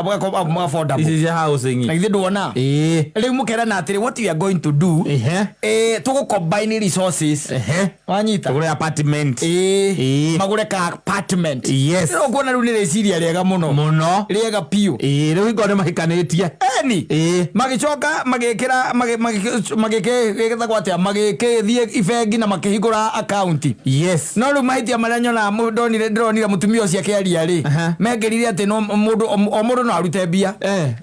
affordable. Ici cia housing. Na githĩ nduona Ĩĩ. rĩu mũkerana atĩrĩ what we are going to do Ehe. tũgũ combine resources. Ehe. Wanyita. Tũgũre apartment. Ĩĩ. Ĩĩ. Magũre ka apartment. Yes. Rĩu ũkuona rĩu nĩ rĩciria rĩega mũno. Mũno. Rĩega biũ. Ĩĩ, rĩu hingo nĩ mahikanĩtie. Eni. Ĩĩ. Magĩcoka magĩkĩra magĩkĩtagwo atĩa magĩkĩthiĩ ibengi na makĩhingũra akaunti. Yes. No rĩu mahĩtia marĩa nyonaga ndonire ndĩronire mũtumia ũcio akĩaria rĩ Aha. mekĩrire atĩ no mũndũ o mũndũ no arute mbia.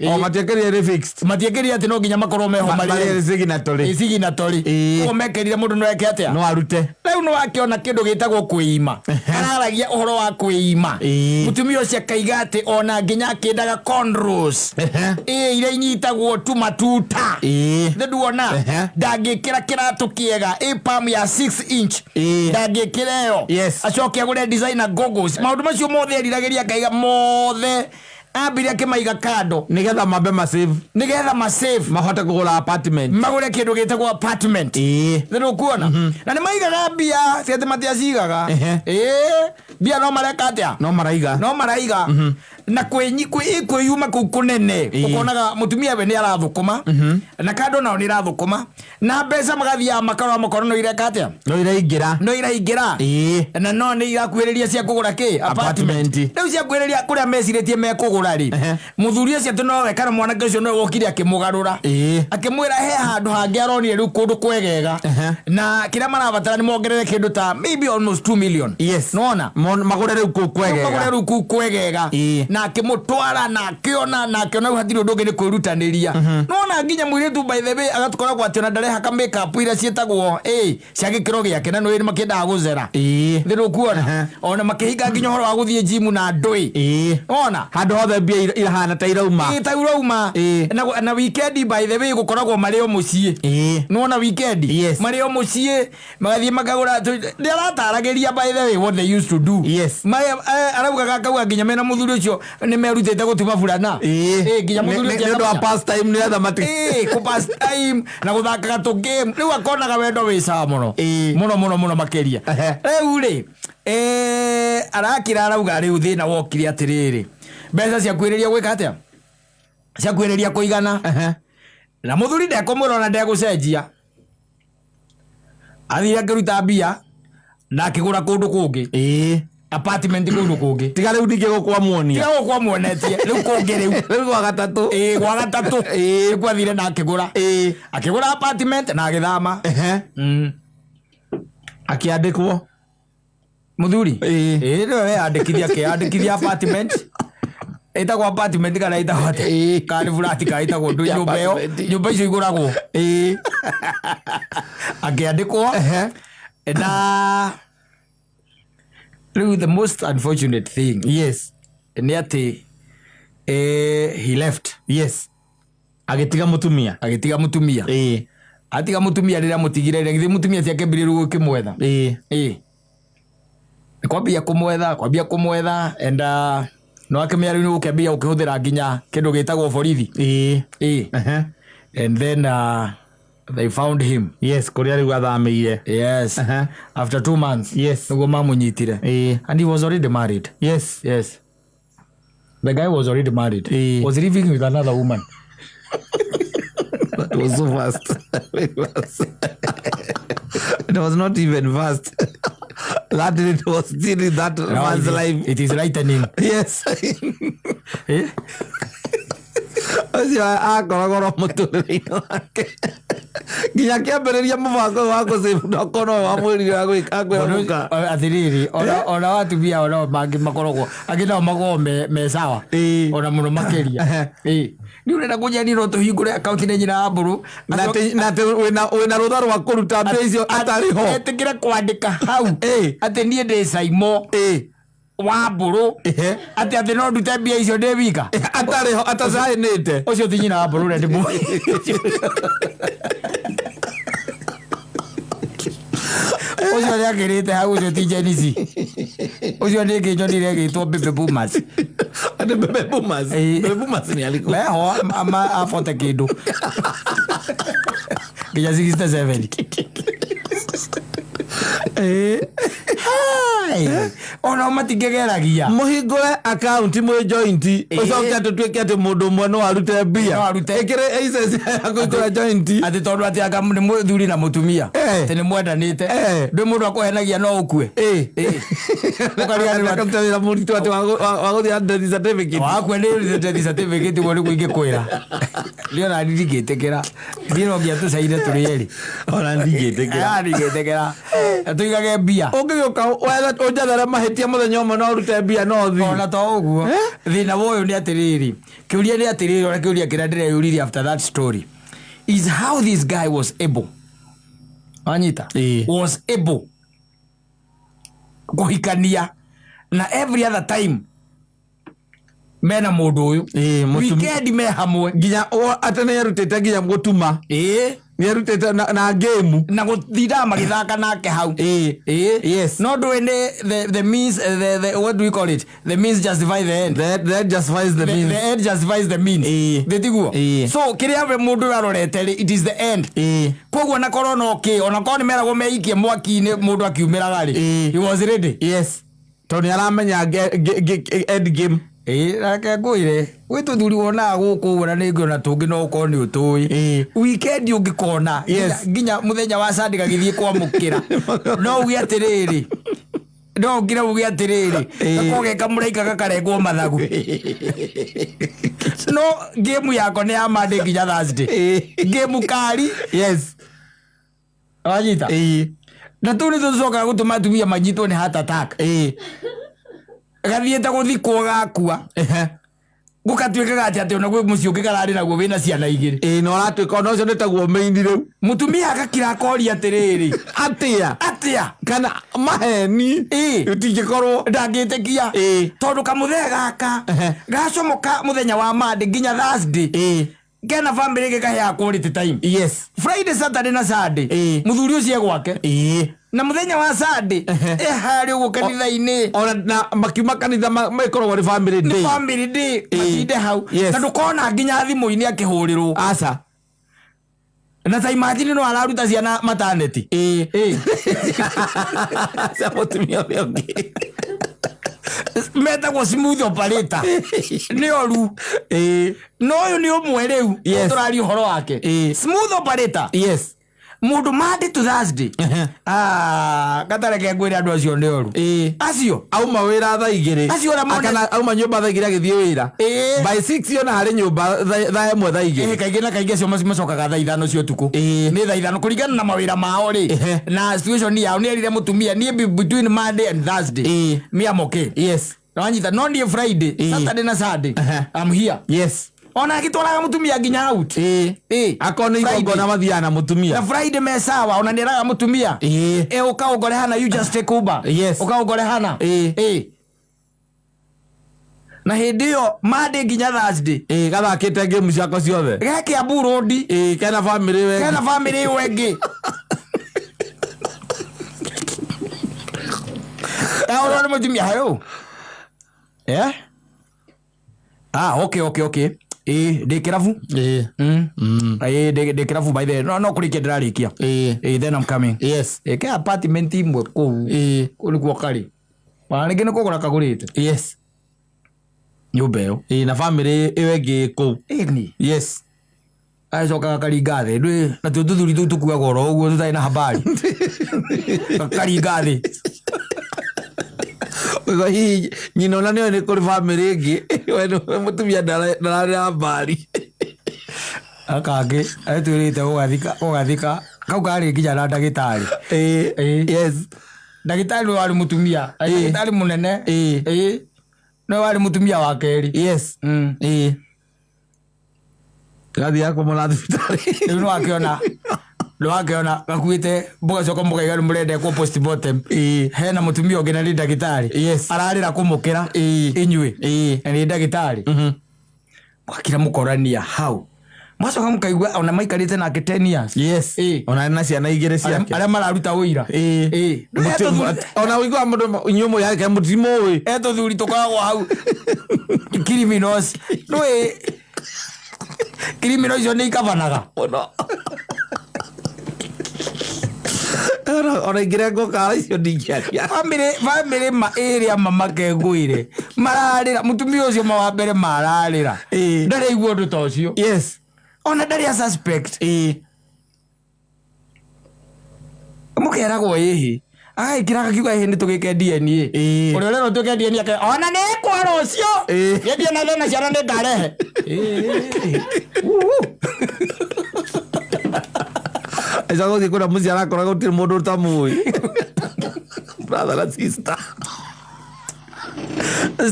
O matiekĩrire rĩ fixed. Matiekĩrire atĩ no nginya makorwo meho Marĩ signatory. Signatory. Ĩĩ. Koguo mekĩrire mũndũ no eke atĩa? No arute. Rĩu nĩ wakĩona kĩndũ gĩtagwo kwĩima. Araragia ũhoro wa kwĩima. Ĩĩ. Mũtumia ũcio akaiga atĩ ona nginya akĩendaga cornrows. Ehe. Ĩĩ iria inyitagwo tu matuta. Ĩĩ. Nĩ nduona Ehe. ndangĩkĩra kĩratũ kĩega ĩ palm ya 6 inch. Ĩĩ. Ndangĩkĩra ĩyo. Yes. Acoke agũre designer goggles. Maũndũ macio mothe eriragĩria akaiga mothe ambire akĩmaiga kando Nĩgetha mambe masave. nĩgetha masave Mahote kũgũra apartment. magũre kĩndũ gĩtagwo apartment. Ĩĩ. Nĩ ũkuona na nĩ maigaga mbia si atĩ matiacigaga. Ehe. Ĩĩ mbia no mareka atĩa No maraiga. no maraiga na kwĩyuma kũu kũnene Ĩĩ. ũkonaga mũtumia we nĩ arathũkũma na kando nao nĩ irathũkũma na mbeca magathiaga makarora makorwo no ireka atĩa No iraingĩra. no iraingĩra Ĩĩ. na no nĩ irakuhĩrĩria cia kũgũra kĩ Apartment. rĩu cia kuhĩrĩria kũrĩa mecirĩtie mekũgũra rĩ Ehe. mũthuri ũcio atĩ nowe kana mwanake ũcio nowe wokire akĩmũgarũra Ĩĩ. akĩmwĩra he handũ hangĩ aronire rĩu kũndũ kwegega Ehe. na kĩrĩa marabatara nĩ mongerere kĩndũ ta maybe almost 2 million. Yes. Nona Magũre rĩu kũu magũre kwegega. rĩu kũu kwegega Ĩĩ. na akĩmũtwara na akĩona na akĩona rĩu hatirĩ ũndũ ũngĩ nĩ kwĩrutanĩria nona nginya mũirĩtu by the way agatukoragwo atĩ ona ndarehaka makeup iria ciĩtagwo ĩ cia gĩkĩro gĩake na nĩ makĩendaga gũcera Ĩĩ. nĩ ũkuona Ehe. ona makĩhinga nginya ũhoro wa gũthiĩ gym na ndũĩ Ĩĩ. ona Handũ hothe mbia irahana ta irauma. ĩ ta urauma Ĩĩ. na weekend by the way gũkoragwo marĩ o mũciĩ Ĩĩ. nĩwona weekend Yes. marĩ o mũciĩ magathiĩ makagũra nĩ arataragĩria by the way what they used to do Yes. Araugaga akauga nginya mena mũthuri ũcio Nĩ merutĩte gũtuma burana. Ĩĩ, nginya mũthuri nĩ ũcio ũndũ wa akamenya. pastime nĩ etha mati. Ĩĩ, kũ pass time na gũthakaga tũ game, rĩu akonaga wendo wĩ sawa mũno. Ĩĩ. Mũno mũno mũno makĩria. Rĩu rĩ, arakĩra arauga rĩu thĩna wokire atĩrĩrĩ, mbeca ciakuhĩrĩria gwĩka atĩa, ciakuhĩrĩria kũigana, na mũthuri ndekũmwĩra ona ndegũcenjia. Athire akĩruta mbia na akĩgũra kũndũ kũngĩ, apartment kũndũ kũngĩ. Tiga rĩu ningĩ gũkwa muonia. Tiga gũkwa muonetie, rĩu kũngĩ rĩu. Rĩu gwa gatatũ. Ĩĩ, gwa gatatũ. Ĩĩ, kwathire na akĩgũra. Akĩgũra apartment na agĩthama. Akĩandĩkwo. Mũthuri. Ĩĩ. Ĩĩ, nĩwe weyandĩkithia, akĩyandĩkithia apartment ĩtagwo apartment kana ĩtagwo atĩa? Ĩĩ. Kana nĩ flat kana ĩtagwo ndũ, nyũmba ĩyo? Apartment. Nyũmba icio igũragwo. Akĩandĩkwo. Na rĩu the most unfortunate thing nĩ atĩ he left. Yes, agĩtiga mũtumia. Agĩtiga mũtumia. Atiga mũtumia, rĩrĩa mũtigire rĩ, githĩ mũtumia ti akĩambire rĩu gũkĩmwetha? Ĩĩ, nĩ kwambia kũmwetha, kwambia kũmwetha, and no akĩmenya rĩu nĩ gũkĩambia gũkĩhũthĩra nginya kĩndũ gĩtagwo borithi. Ĩĩ. And then they found him. Yes, kũrĩa rĩu athamĩire. Yes. After 2 months nĩguo mamũnyitire. And he was already married. Yes, the guy was already married. Was living with another woman. That was so fast. Very fast. It was not even fast. That it was still in that Now man's life. It is lightning. Yes. Eh? Ũcio akoragwo ro mũtũrĩre-inĩ wake nginya akĩambĩrĩria mũbango ũyũ wa gũcĩbu ndokorwo nowe wamwĩrire wa gwĩka kwĩhoka. Atiriri, ona watumia ona mangĩ makoragwo angĩ nao makoragwo me sawa. Ona mũno makĩria. Ĩĩ, nĩ ũrenda kũnjani no tũhingũre akaunti nĩ nyina wa mbũrũ. Na atĩ wĩna rũtha rwa kũruta mbia icio atarĩ ho. Etĩkĩre kwandĩka hau atĩ niĩ ndĩ Saimo wa mbũrũ, atĩ no ndute mbia icio ndĩ wika. Atarĩ ho, atacaĩnĩte. Ũcio ti nyina wa mbũrũ ũrĩa ndĩmũĩ. Ũcio nĩ akĩrĩte hau, ũcio ti Gen Z, ũcio nĩ ngĩnyonire ĩgĩtwo baby boomers. Atĩ baby boomers. Baby boomers nĩ arĩkũ? Meho abote kĩndũ nginya 67. Hai, ona matingĩgeragia. Mũhingũre akaunti mwĩ joint, ũcoke atĩ tuĩke atĩ mũndũ ũmwe no arute mbia. No arute. Ĩkĩrĩ license ya kũhingũra joint. Atĩ tondũ atĩ anga nĩ mũthuri na mũtumia, atĩ nĩ mwendanĩte, ndwĩ mũndũ akũhenagia no ũkue. Ĩĩ. Ũkariganĩrwo Akaruta wĩra mũritũ atĩ wa gũthiĩ na death certificate. Wakua nĩ death certificate, ũguo nĩguo ingĩkwĩra niĩ, ona ndingĩtĩkĩra niĩ, no nginya tũcaine tũrĩ erĩ. Ona ndingĩtĩkĩra. Ah, ndingĩtĩkĩra tũigage mbia. Ũngĩgĩũka ũnjethere mahĩtia mũthenya ũmwe no ũrute mbia no thiĩ. Ona to ũguo, thĩna wa ũyũ nĩ atĩrĩrĩ, kĩũria nĩ atĩrĩrĩ, ona kĩũria kĩrĩa ndĩreyũririe after that story is how this guy was able, wanyita? Was able kũhikania na every other time mena mũndũ ũyũ, weekend me hamwe. Nginya atĩ nĩ erutĩte nginya gũtuma. Nĩ erutĩte na game. Na gũtindaga magĩthaka nake hau. Ĩĩ. No ndũĩ nĩ the means, the, what do we call it, the means justify the end. That justifies the means. The end justifies the means. Thĩ tiguo? Ĩĩ. So kĩrĩa we mũndũ ũyũ arorete rĩ, it is the end. Koguo na korwo no kĩ, ona korwo nĩ meragwo meikie mwaki-inĩ mũndũ akiumĩraga rĩ, he was ready. Yes, tondũ nĩ aramenya end game. Ĩĩ, reke ngwĩre, gwĩ tũthuri wonaga gũkũ ũguo, na nĩngĩ ona tũngĩ no ũkorwo nĩ ũtũĩ. Weekend ũngĩkona nginya mũthenya wa Sunday gagĩthiĩ kwamũkĩra, no uge atĩrĩrĩ, no ũkire uge atĩrĩrĩ, gakorwo ge kamũraika gakarengwo mathagu, no ngĩmu yako nĩ ya Monday nginya Thursday, ngĩmu kari. Wanyita? Na tũu nĩ tũcokaga gũtũma atumia manyitwo nĩ heart attack. Gathiĩte gũthikwo gakua, gũkatuĩkaga atĩ ona gwĩ mũciĩ ũngĩ kararĩ naguo wĩna ciana igĩrĩ. Ĩĩ, na ũratuĩka ona ũcio nĩ taguo main rĩu. Mũtumia agakira akoria atĩrĩrĩ, atĩa? Atĩa? Kana maheni. Ũtingĩkorwo Ndangĩtĩkia, tondũ kamũthee gaka gacomoka mũthenya wa Monday nginya Thursday. Kena family ĩngĩ kaheaga quality time. Yes. Friday, Saturday na Sunday. Ĩĩ. Mũthuri ũcio e gwake. Ĩĩ. Na mũthenya wa Sunday Ehe. e harĩa ũguo kanitha-inĩ. Ona na makiuma kanitha makoragwo nĩ family Nĩ day. family day Ĩĩ. matinde hau. Yes. Na ndũkona nginya thimũ-inĩ akĩhũrĩrwo. Aca. Na ta imagine no araruta ciana maternity. Ĩĩ. Ĩĩ. Cia mũtumia ũrĩa ũngĩ. Metagwo smooth operator. Nĩ oru. Ĩĩ. No ũyũ nĩ ũmwe rĩu. Yes. Tũraria ũhoro wake. Ĩĩ. Smooth operator. Yes. Mũndũ Monday to Thursday. Ehe. Ah, gatareke ngwĩre andũ acio nĩ oru. Ĩĩ. Acio. Auma wĩra thaa igĩrĩ. Acio ũrĩa mone- Kana auma nyũmba thaa igĩrĩ agĩthiĩ wĩra. Ĩĩ. By 6 ona harĩ nyũmba thaa ĩmwe thaa Ĩĩ, igĩrĩ. kaingĩ na kaingĩ acio macokaga thaa ithano cia ũtukũ. Ĩĩ. Nĩ thaa ithano kũringana na mawĩra mao rĩ. Ehe. Na situation yao nĩ erire mũtumia niĩ between Monday and Thursday. Ĩĩ. Me am okay. Yes. Wanyita no niĩ Friday, Ĩĩ. Saturday na Sunday. Ehe. I'm here. Yes. Ona agĩtwaraga mũtumia nginya out. Ĩĩ. Ĩĩ. Akorwo nĩ Friday. igongona mathiaga na mũtumia. Na Friday me sawa ona nĩ eraga mũtumia. Ĩĩ. Ĩ ũka ũngore hana you just take Uber. Yes. Ũka ũngore hana. Ĩĩ. Ĩĩ. Na hĩndĩ ĩyo Monday nginya Thursday. Ĩĩ gathakĩte game ciako ciothe. Ge Kiambu Road. Ĩĩ kena family we. Kena family ĩyo ĩngĩ. Kahũrwo nĩ mũtumia hayo. Eh? Ah, okay, okay, okay. Ĩĩ, ndĩ kĩrabu. Ĩĩ. Mm. Ĩĩ, ndĩ kĩrabu by the way. No no kũrĩkia ndĩrarĩkia. Ĩĩ. Ĩĩ, then I'm coming. Yes. Ĩĩ, ke apartment imwe kũu. Ĩĩ. Kũu nĩkuo karĩ. Ona rĩngĩ nĩ kũgũra kagũrĩte. Yes. Nyũmba ĩyo. Ĩĩ na family ĩyo ĩngĩ kũu. Ĩni. Yes. Agacoka gakaringa thĩ. Ndũĩ natuo tũthuri tũu tũkuaga oro ũguo tũtarĩ na habari. Gakaringa thĩ. Ũguo hihi nyina ona nĩoĩ nĩ kũrĩ family ĩngĩ. We nĩwe mũtumia ndararĩ na mbari. Gaka etwĩrĩte gũgathika gũgathika kau karĩ nginya na ndagĩtarĩ. Ĩĩ. Ĩĩ. Yes. Ndagĩtarĩ nĩwe warĩ mũtumia. Ĩĩ. Ndagĩtarĩ mũnene. Ĩĩ. Ĩĩ. Nĩwe warĩ mũtumia wa kerĩ. Yes. Mm. Ĩĩ. Gathiaga kũmona thibitarĩ. Rĩu nĩwakĩona nĩwakĩona gakuĩte mũgacoka mũkaiga nĩ mũrenda ekwo postmortem. Ĩĩ. Hena mũtumia ũngĩ na nĩ ndagĩtarĩ. Yes. Ararĩra kũmũkĩra. Ĩĩ. Inyuĩ. Ĩĩ. Na nĩ ndagĩtarĩ. Mhm. Mwakira mũkorania hau. Mwacoka mũkaigua ona maikarĩte nake 10 years. Yes. Ĩĩ. Ona arĩ na ciana igĩrĩ ciake. Arĩa mararuta ũira. Ĩĩ. Ĩĩ. Ona ũiguaga mũndũ inyuĩ mũrĩ yake mũtimũĩ. Etũthuri tũkoragwo hau criminals. Ndũĩ criminals icio nĩ ikabanaga. Mũno. Ona ingĩrengwo kara icio ndingĩaria. Family family ma ĩrĩa mama kengũire mararĩra mũtumia ũcio ma wa mbere mararĩra. Ĩĩ. Ndaraigua ũndũ ta ũcio. Yes. Ona ndarĩ a suspect. Ĩĩ. Mũkeragwo ĩhĩ. Agagĩkĩra agakiuga ĩhĩ nĩ tũgĩke DNA. Ĩĩ. Ũrĩa ũrerwo tuĩke DNA ake ona nĩ kwa rũciũ. Ĩĩ. Niĩ ndiĩ na ciana nĩ ngarehe. Ĩĩ. Acoka gũthiĩ kũrĩa mũciĩ arakora gũtirĩ mũndũ ũtamũĩ. Brother na sister.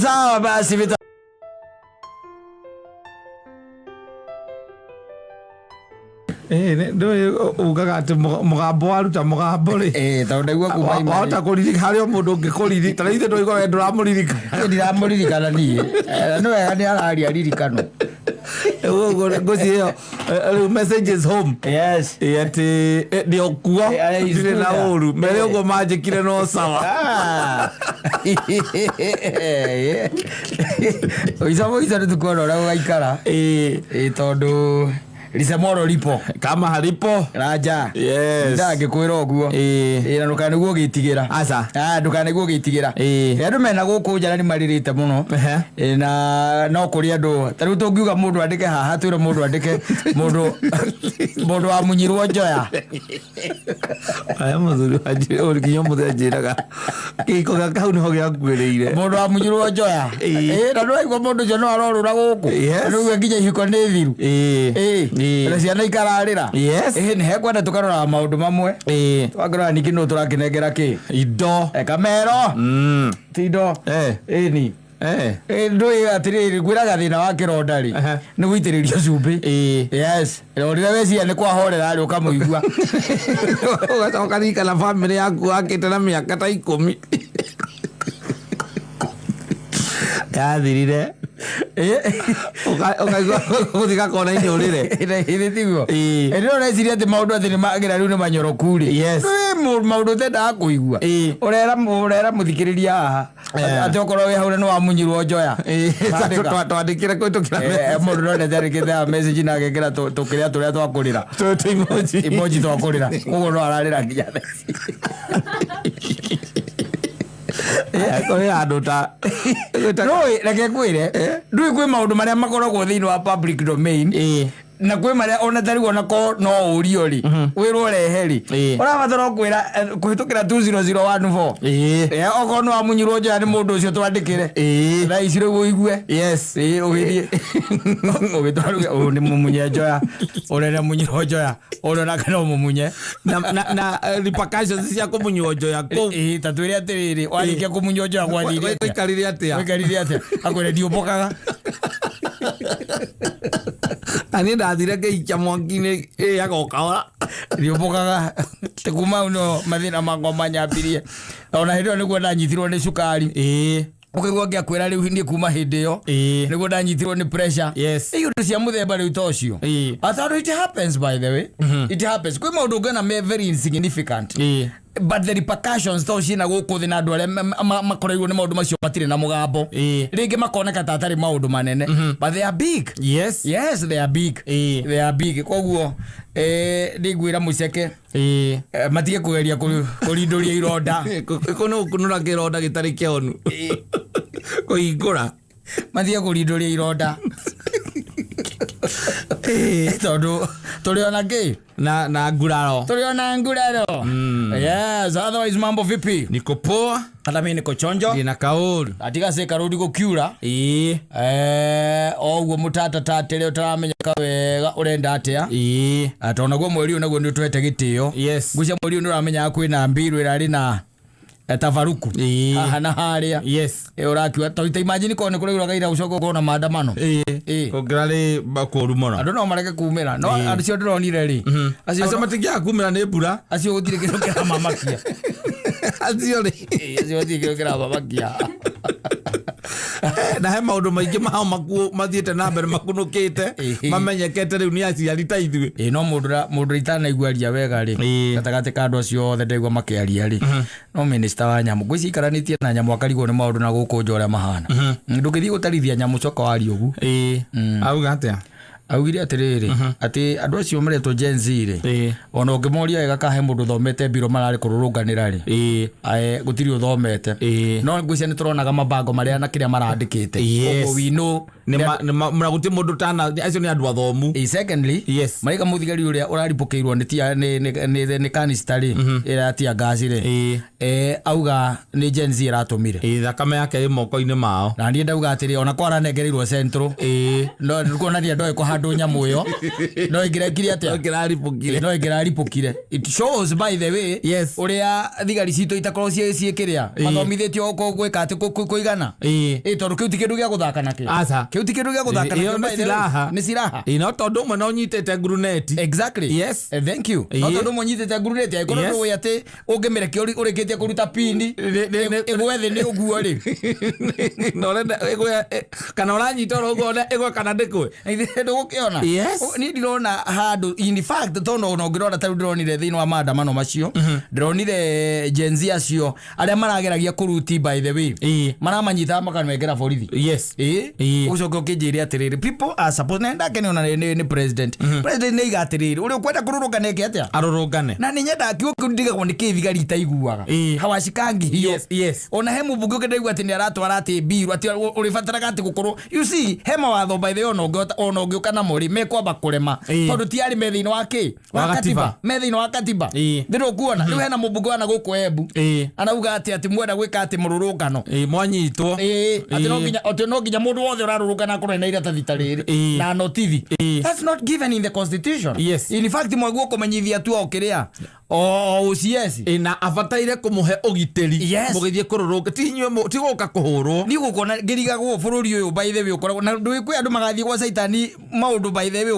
Sawa basi vita. Ĩĩ ndũĩ ugaga atĩ mũgambo waruta mũgambo rĩ. Ĩĩ tondũ ndaigua kuma ima. Wahota kũririkana harĩ o mũndũ ũngĩkũririkana. Ta rĩu ithuĩ ndũigua we ndũramũririkana. Niĩ ndiramũririkana niĩ. Nĩ wega nĩ araria ririkano. Ũguo ngwĩciria ĩyo rĩu message is home. Yes. Ĩĩ atĩ ndĩ o kuo Ĩĩ, ndirĩ na ũru mere ũguo manjĩkire no sawa. Ah. Ũica mũico nĩ tũkuona ũrĩa gũgaikara. Ĩĩ. Ĩĩ tondũ lisemoro lipo. Kama halipo. Raja. Yes. Ndangĩkwĩra ũguo. Ĩĩ. Ĩĩ na ndũkanĩguo ũgĩtigĩra. Aca. Ah, ndũkanĩguo ũgĩtigĩra. Ĩĩ. Andũ mena gũkũ nja na nĩ marĩrĩte mũno. Ehe. Ĩĩ, na no kũrĩ andũ ta rĩu tũngiuga mũndũ andĩke haha twĩre mũndũ andĩke mũndũ mũndũ wamunyirwo njoya. Aya mũthuri wanjĩra nginya ũmũthĩ anjĩraga kĩhiko gĩa kau nĩho gĩakuĩrĩire. Mũndũ wamunyirwo njoya. Ĩĩ. Ĩĩ, na ndũraigua mũndũ ũcio no arorũra gũkũ. Yes. Rĩu nginya ihiko nĩ thiru. Ĩĩ. Ĩĩ. Ĩĩ. Na ciana ikararĩra. Yes. Ĩĩ nĩ hekwenda tũkaroraga maũndũ mamwe. Ĩĩ. Twakĩrora ningĩ nũ tũrakĩnengera kĩ. Indo. Kamero. Mm. Ti indo. Eh. Ĩni. Eh. Ĩĩ, ndũĩ atĩrĩrĩ ngwĩraga thĩna wa kĩronda rĩ Ehe. nĩ gũitĩrĩrio cumbĩ. Ĩĩ. Yes. Rĩrĩa weciria nĩ kwahorera rĩ ũkamũigua. Ũgacoka ririkana bamĩrĩ yaku wakĩte na mĩaka ta ikũmi. Yathirire. Ũkaigua gũthiĩ gakona-inĩ ũrĩre. Ĩrĩ tiguo. Ĩĩ. Ĩrĩ ũreciria atĩ maũndũ atĩ nĩ magĩra rĩu nĩ manyoroku rĩ. Yes. Nĩ maũndũ ũtendaga kũigua. Ĩĩ. Ũrera ũrera mũthikĩrĩria haha. Eh. Atĩ okorwo wĩ hau na nĩ wamunyirwo njoya. Ĩĩ, Andĩka. twandĩkĩre kũhĩtũkĩra Eh, mũndũ no ndetarĩkĩte message na agekĩra tũkĩrĩa tũrĩa twakũrĩra. tũ emoji. Emoji twakũrĩra. Koguo no ararĩra nginya thaa ici. Kũrĩ andũ ta Ndũĩ, reke ngwĩre ndũĩ kwĩ maũndũ marĩa makoragwo thĩinĩ wa public domain Ĩĩ. na kwĩ marĩa ona tarĩu ona ko no ũrio rĩ wĩrwo ũrehe rĩ Ĩĩ. ũrabatara o kwĩra kũhĩtũkĩra 20014. Ĩĩ. Eh, okorwo nĩ wamunyirwo njoya nĩ mũndũ ũcio twandĩkĩre. Ĩĩ. Thaa ici rĩu ũigue. Yes. Ĩĩ, ũgĩthiĩ ũgĩtwarwo ũyũ nĩ mũmunye njoya, ũrĩa nĩ amunyirwo njoya, ũrĩa onake no mũmunye. Na repercussions cia kũmunywo njoya kũu. Ĩĩ, ta twĩre atĩrĩrĩ, warĩkia kũmunywo njoya gwathire atĩa? Waikarire atĩa? Waikarire atĩa? Akwĩre ndiũmbũkaga. Na niĩ ndathire ngĩikia mwaki-inĩ ĩyaga o kahora. Ndiũmbũkaga. Ti kuma hau no mathĩna makwa manyambirie. Ona hĩndĩ ĩyo nĩguo ndanyitirwo nĩ cukari. Ĩĩ. Ũkaigua ngĩakwĩra rĩu niĩ kuma hĩndĩ ĩyo Ĩĩ. nĩguo ndanyitirwo nĩ pressure. Yes. Ĩ, iũndũ cia mũthemba rĩu ta ũcio. Ĩĩ. Tondũ it happens, by the way, it happens. Kwĩ maũndũ ũngĩona me very insignificant, Ĩĩ. but the repercussions to ciĩna gũkũ thĩ na andũ arĩa makoreirwo nĩ maũndũ macio matirĩ na mũgambo. Ĩĩ. Rĩngĩ makoneka ta atarĩ maũndũ manene, but they are big. Yes. Yes, they are big. Ĩĩ. They are big. Koguo nĩngwĩra mũceke Ĩĩ. matige kũgeria kũrindũria ironda. Kũ nĩ gũkunũra kĩronda gĩtarĩ kĩhonu, kũhingũra. Matige kũrindũria ironda tondũ tũrĩ ona kĩ Na nguraro. Tũrĩ ona nguraro. Yes, otherwise mambo vipi? Niko poa. Hata mimi niko chonjo. Ndina kaũru. Atiga se karudi gũkiura. Ĩĩ. O ũguo mũtatatatĩre ũtaramenyeka wega ũrenda atĩa. Ĩĩ. Tondũ naguo mweri ũyũ naguo nĩ ũtũhete gĩtĩo. Yes. Ngwĩciria mweri ũyũ nĩ ũramenyaga kwĩna mbiru ĩrarĩ na tabaruku Ĩĩ. haha na harĩa. Yes. Ũrakiuga ta imagine korwo nĩ kũraura kaira gũcoka gũkorwo na maandamano. Ĩĩ. Ĩĩ. Kũngĩrarĩ kũũru mũno. Andũ no marege kumĩra, no andũ cio ndĩronire rĩ, Acio acio matingĩaga kumĩra nĩ mbura. Acio gũtirĩ kĩndũ kĩramamakia. Acio rĩ. Ĩĩ, acio gũtirĩ kĩndũ kĩramamakia. Na he maũndũ maingĩ mao makuo mathiĩte na mbere makunũkĩte. Ĩĩ. Mamenyekete rĩu nĩ aciari ta ithuĩ. Ĩĩ, no mũndũ itanaigua aria wega rĩ, Ĩĩ. gatagatĩ ka andũ acio othe ndaigua makĩaria rĩ, no minista wa nyamũ. Ngwĩciria ikaranĩtie na nyamũ akarigwo nĩ maũndũ na gũkũ nja ũrĩa mahana. Ndũngĩthiĩ gũtarithia nyamũ coka waria ũguo. Ĩĩ, auga atĩa? Augire atĩrĩrĩ, atĩ andũ acio maretwo Gen Z rĩ, Ĩĩ. ona ũngĩmoria wega kahe mũndũ ũthomete mbiro mararĩ kũrũrũnganĩra rĩ, Ĩĩ. Gũtirĩ ũthomete. Ĩĩ. No ngwĩciria nĩ tũronaga mabango marĩa na kĩrĩa marandĩkĩte. Yes. Ũguo we know. Na gũtirĩ mũndũ tana, acio nĩ andũ athomu. Secondly, Yes. marika mũthigari ũrĩa ũraribũkĩirwo nĩ tia nĩ kanista rĩ, ĩrĩa ya tear gas rĩ, Ĩĩ. Auga nĩ Gen Z ĩratũmire. Ĩĩ, thakame yake ĩ moko-inĩ mao. Na niĩ ndauga atĩrĩ, ona kwaranengereirwo central. Ĩĩ. No kuonania ndoĩ kũhandwo nyamũ ĩyo no ĩngĩrekire atĩa? Kĩraribũkire. No ĩngĩraribũkire. It shows, by the way, Yes. ũrĩa thigari citũ itakorwo ciĩ kĩrĩa mathomithĩtio gwĩka atĩ kũigana. Ĩĩ. Ĩ, tondũ kĩu ti kĩndũ gĩa gũthaka nakĩo. Aca. Kĩu ti kĩndũ gĩa gũthaka Ĩyo nakĩo, nĩ by the way. silaha. Nĩ silaha. Ĩĩ, no tondũ ũmwe no ũnyitĩte nguruneti. Exactly. Yes. Thank you. No Ĩĩ. tondũ mũnyitĩte nguruneti, angĩkorwo Yes. ndũĩ atĩ ũngĩmĩrekia ũrĩkĩtie kũruta pini ĩgwe thĩ nĩ ũguo rĩ. Na ũrenda kana ũranyita oro ũguo ĩgwe kana ndĩkwe. Ndũgũkĩona. Yes. Niĩ ndirona handũ, in fact, tondũ ona ũngĩrora tarĩu ndĩronire thĩinĩ wa maandamano macio, ndĩronire Gen Z acio arĩa marageragia kũruti, by the way, Ĩĩ. maramanyitaga makamekĩra borithi. Yes. Ĩĩ. Ĩĩ. Ũcoke ũkĩnjĩre atĩrĩrĩ, people are supposed na ndakene ona nĩ president nĩ aiga atĩrĩrĩ, ũrĩa ũkwenda kũrũrũngana eke atĩa? Arũrũngane. Na nĩ nyendaga kiugo kĩu, ndigagwo nĩ kĩ thigari itaiguaga. Ĩĩ. Hawashikangi hiyo. Yes. Ona he mũmbunge ũngĩ ndaigua atĩ nĩ aratwara atĩ mbiru atĩ ũrĩbataraga atĩ gũkorwo, you see, he mawatho, by the way, ona ũngĩhota ona ũngĩũka namo rĩ, mekwamba kũrema Ĩĩ. tondũ ti arĩ me thĩinĩ wa kĩ Wa katiba. Me thĩinĩ wa katiba. Ĩĩ. Ndĩrĩ ũkuona rĩu hena mũmbunge wana gũkũ Embu Ĩĩ. anauga atĩ mwenda gwĩka atĩ mũrũrũngano. Ĩĩ, mwanyitwo. Ĩĩ, atĩ no Ĩĩ. nginya, atĩ no nginya mũndũ wothe ũrarũrũngana akorwo ena iratathi ta rĩrĩ Ĩĩ. na notithi. Ĩĩ. That's not given in the constitution. Yes. In fact, mwaguo kũmenyithia tu o kĩrĩa O OCS. Ĩ, na abataire kũmũhe ũgitĩri. Yes. Mũgĩthiĩ kũrũrũnga, ti inyuĩ ti gũka kũhũrwo. Niĩ gũkona ngĩrigagwo bũrũri ũyũ, by the way, ũkoragwo na ndũĩ kwĩ andũ magathiĩ gwa caitani maũndũ, by the way,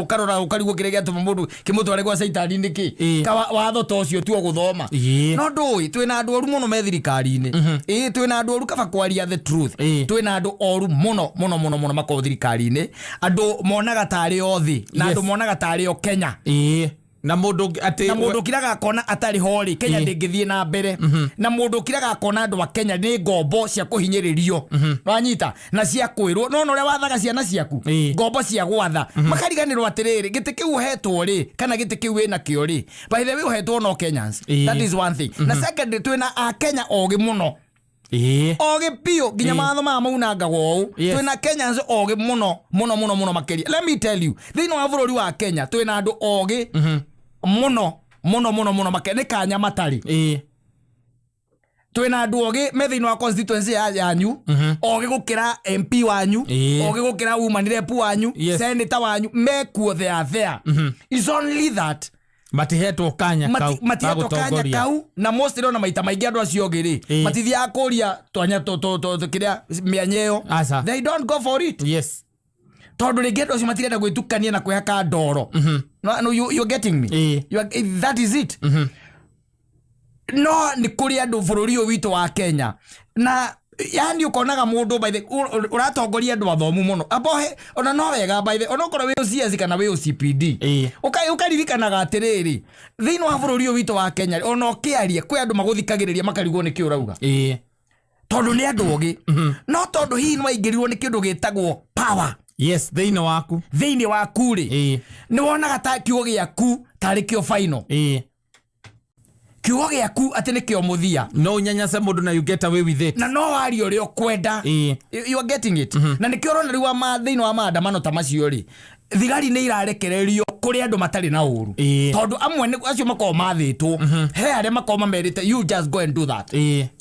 ũkarora ũkarigwo kĩrĩa gĩatũma mũndũ kĩmũtware gwa caitani nĩkĩ. Ka watho ta ũcio tuo gũthoma. No ndũĩ twĩna andũ oru mũno me thirikari-inĩ. Ĩĩ, twĩna andũ oru, kaba kwaria the truth. Twĩna andũ oru mũno mũno mũno mũno makoragwo thirikari-inĩ, andũ monaga tarĩ o thĩ na andũ monaga tarĩ o Kenya. Ĩ, na mũndũ atĩ Na mũndũ ũkiraga akona atarĩ ho rĩ, Kenya ndĩngĩthiĩ na mbere. Na mũndũ ũkiraga akona andũ a Kenya nĩ ngombo cia kũhinyĩrĩrio, wanyita, na cia kwĩrwo no ũrĩa wathaga ciana ciaku, ngombo cia gwatha, makariganĩrwo atĩrĩrĩ, gĩtĩ kĩu ũhetwo rĩ, kana gĩtĩ kĩu wĩnakĩo rĩ, by the way, ũhetwo no Kenyans. That is one thing. Na secondly, twĩna a Kenya ogĩ mũno, ogĩ biũ, nginya mawatho maya maunangagwo ũũ. Twĩna Kenyans ogĩ mũno mũno mũno mũno makĩria. Let me tell you, thĩinĩ wa bũrũri wa Kenya twĩna andũ ogĩ mũno mũno mũno mũno makĩria, nĩ kanya matarĩ. Twĩna andũ ogĩ me thĩinĩ wa constituency yanyu, ogĩ gũkĩra MP wanyu, ogĩ gũkĩra woman rep wanyu, senator wanyu, mekuo. They are there. It's only that Matihetwo kanya kau matihetwo kanya ga gũtongoria. kau. Na mostly ona maita maingĩ andũ acio ogĩ rĩ, matithiaga kũria twanya kĩrĩa mĩanya ĩyo. Aca. They don't go for it, tondũ rĩngĩ andũ acio matirenda gwĩtukania na kwĩhaka ndoro. No, you're getting me? That is it. No nĩ kũrĩ andũ bũrũri ũyũ witũ wa Kenya, na yani ũkonaga mũndũ, by the ũratongoria andũ athomu mũno abohe ona no wega, by the onokorwo wĩ OCS kana wĩ OCPD, ũkaririkanaga atĩrĩrĩ, thĩinĩ wa bũrũri ũyũ witũ wa Kenya, ona ũkĩaria kwĩ andũ magũthikagĩrĩria makarigwo nĩkĩ ũrauga, tondũ nĩ andũ ogĩ. No tondũ hihi nĩwaingĩrirwo nĩ kĩndũ gĩtagwo power Yes, thĩinĩ waku. Thĩinĩ waku rĩ, nĩ wonaga ta kiugo gĩaku tarĩ kĩo final, kiugo gĩaku atĩ nĩkĩo mũthia. No ũnyanyase mũndũ na you get away with it. Na no warie ũrĩa ũkwenda. You are getting it? Na nĩkĩo ũrona rĩu thĩinĩ wa maandamano ta macio rĩ, thigari nĩ irarekererio kũrĩ andũ matarĩ na ũru, tondũ amwe acio makoragwo mathĩtwo, he arĩa makoragwo mamerĩte, "You just go and do that."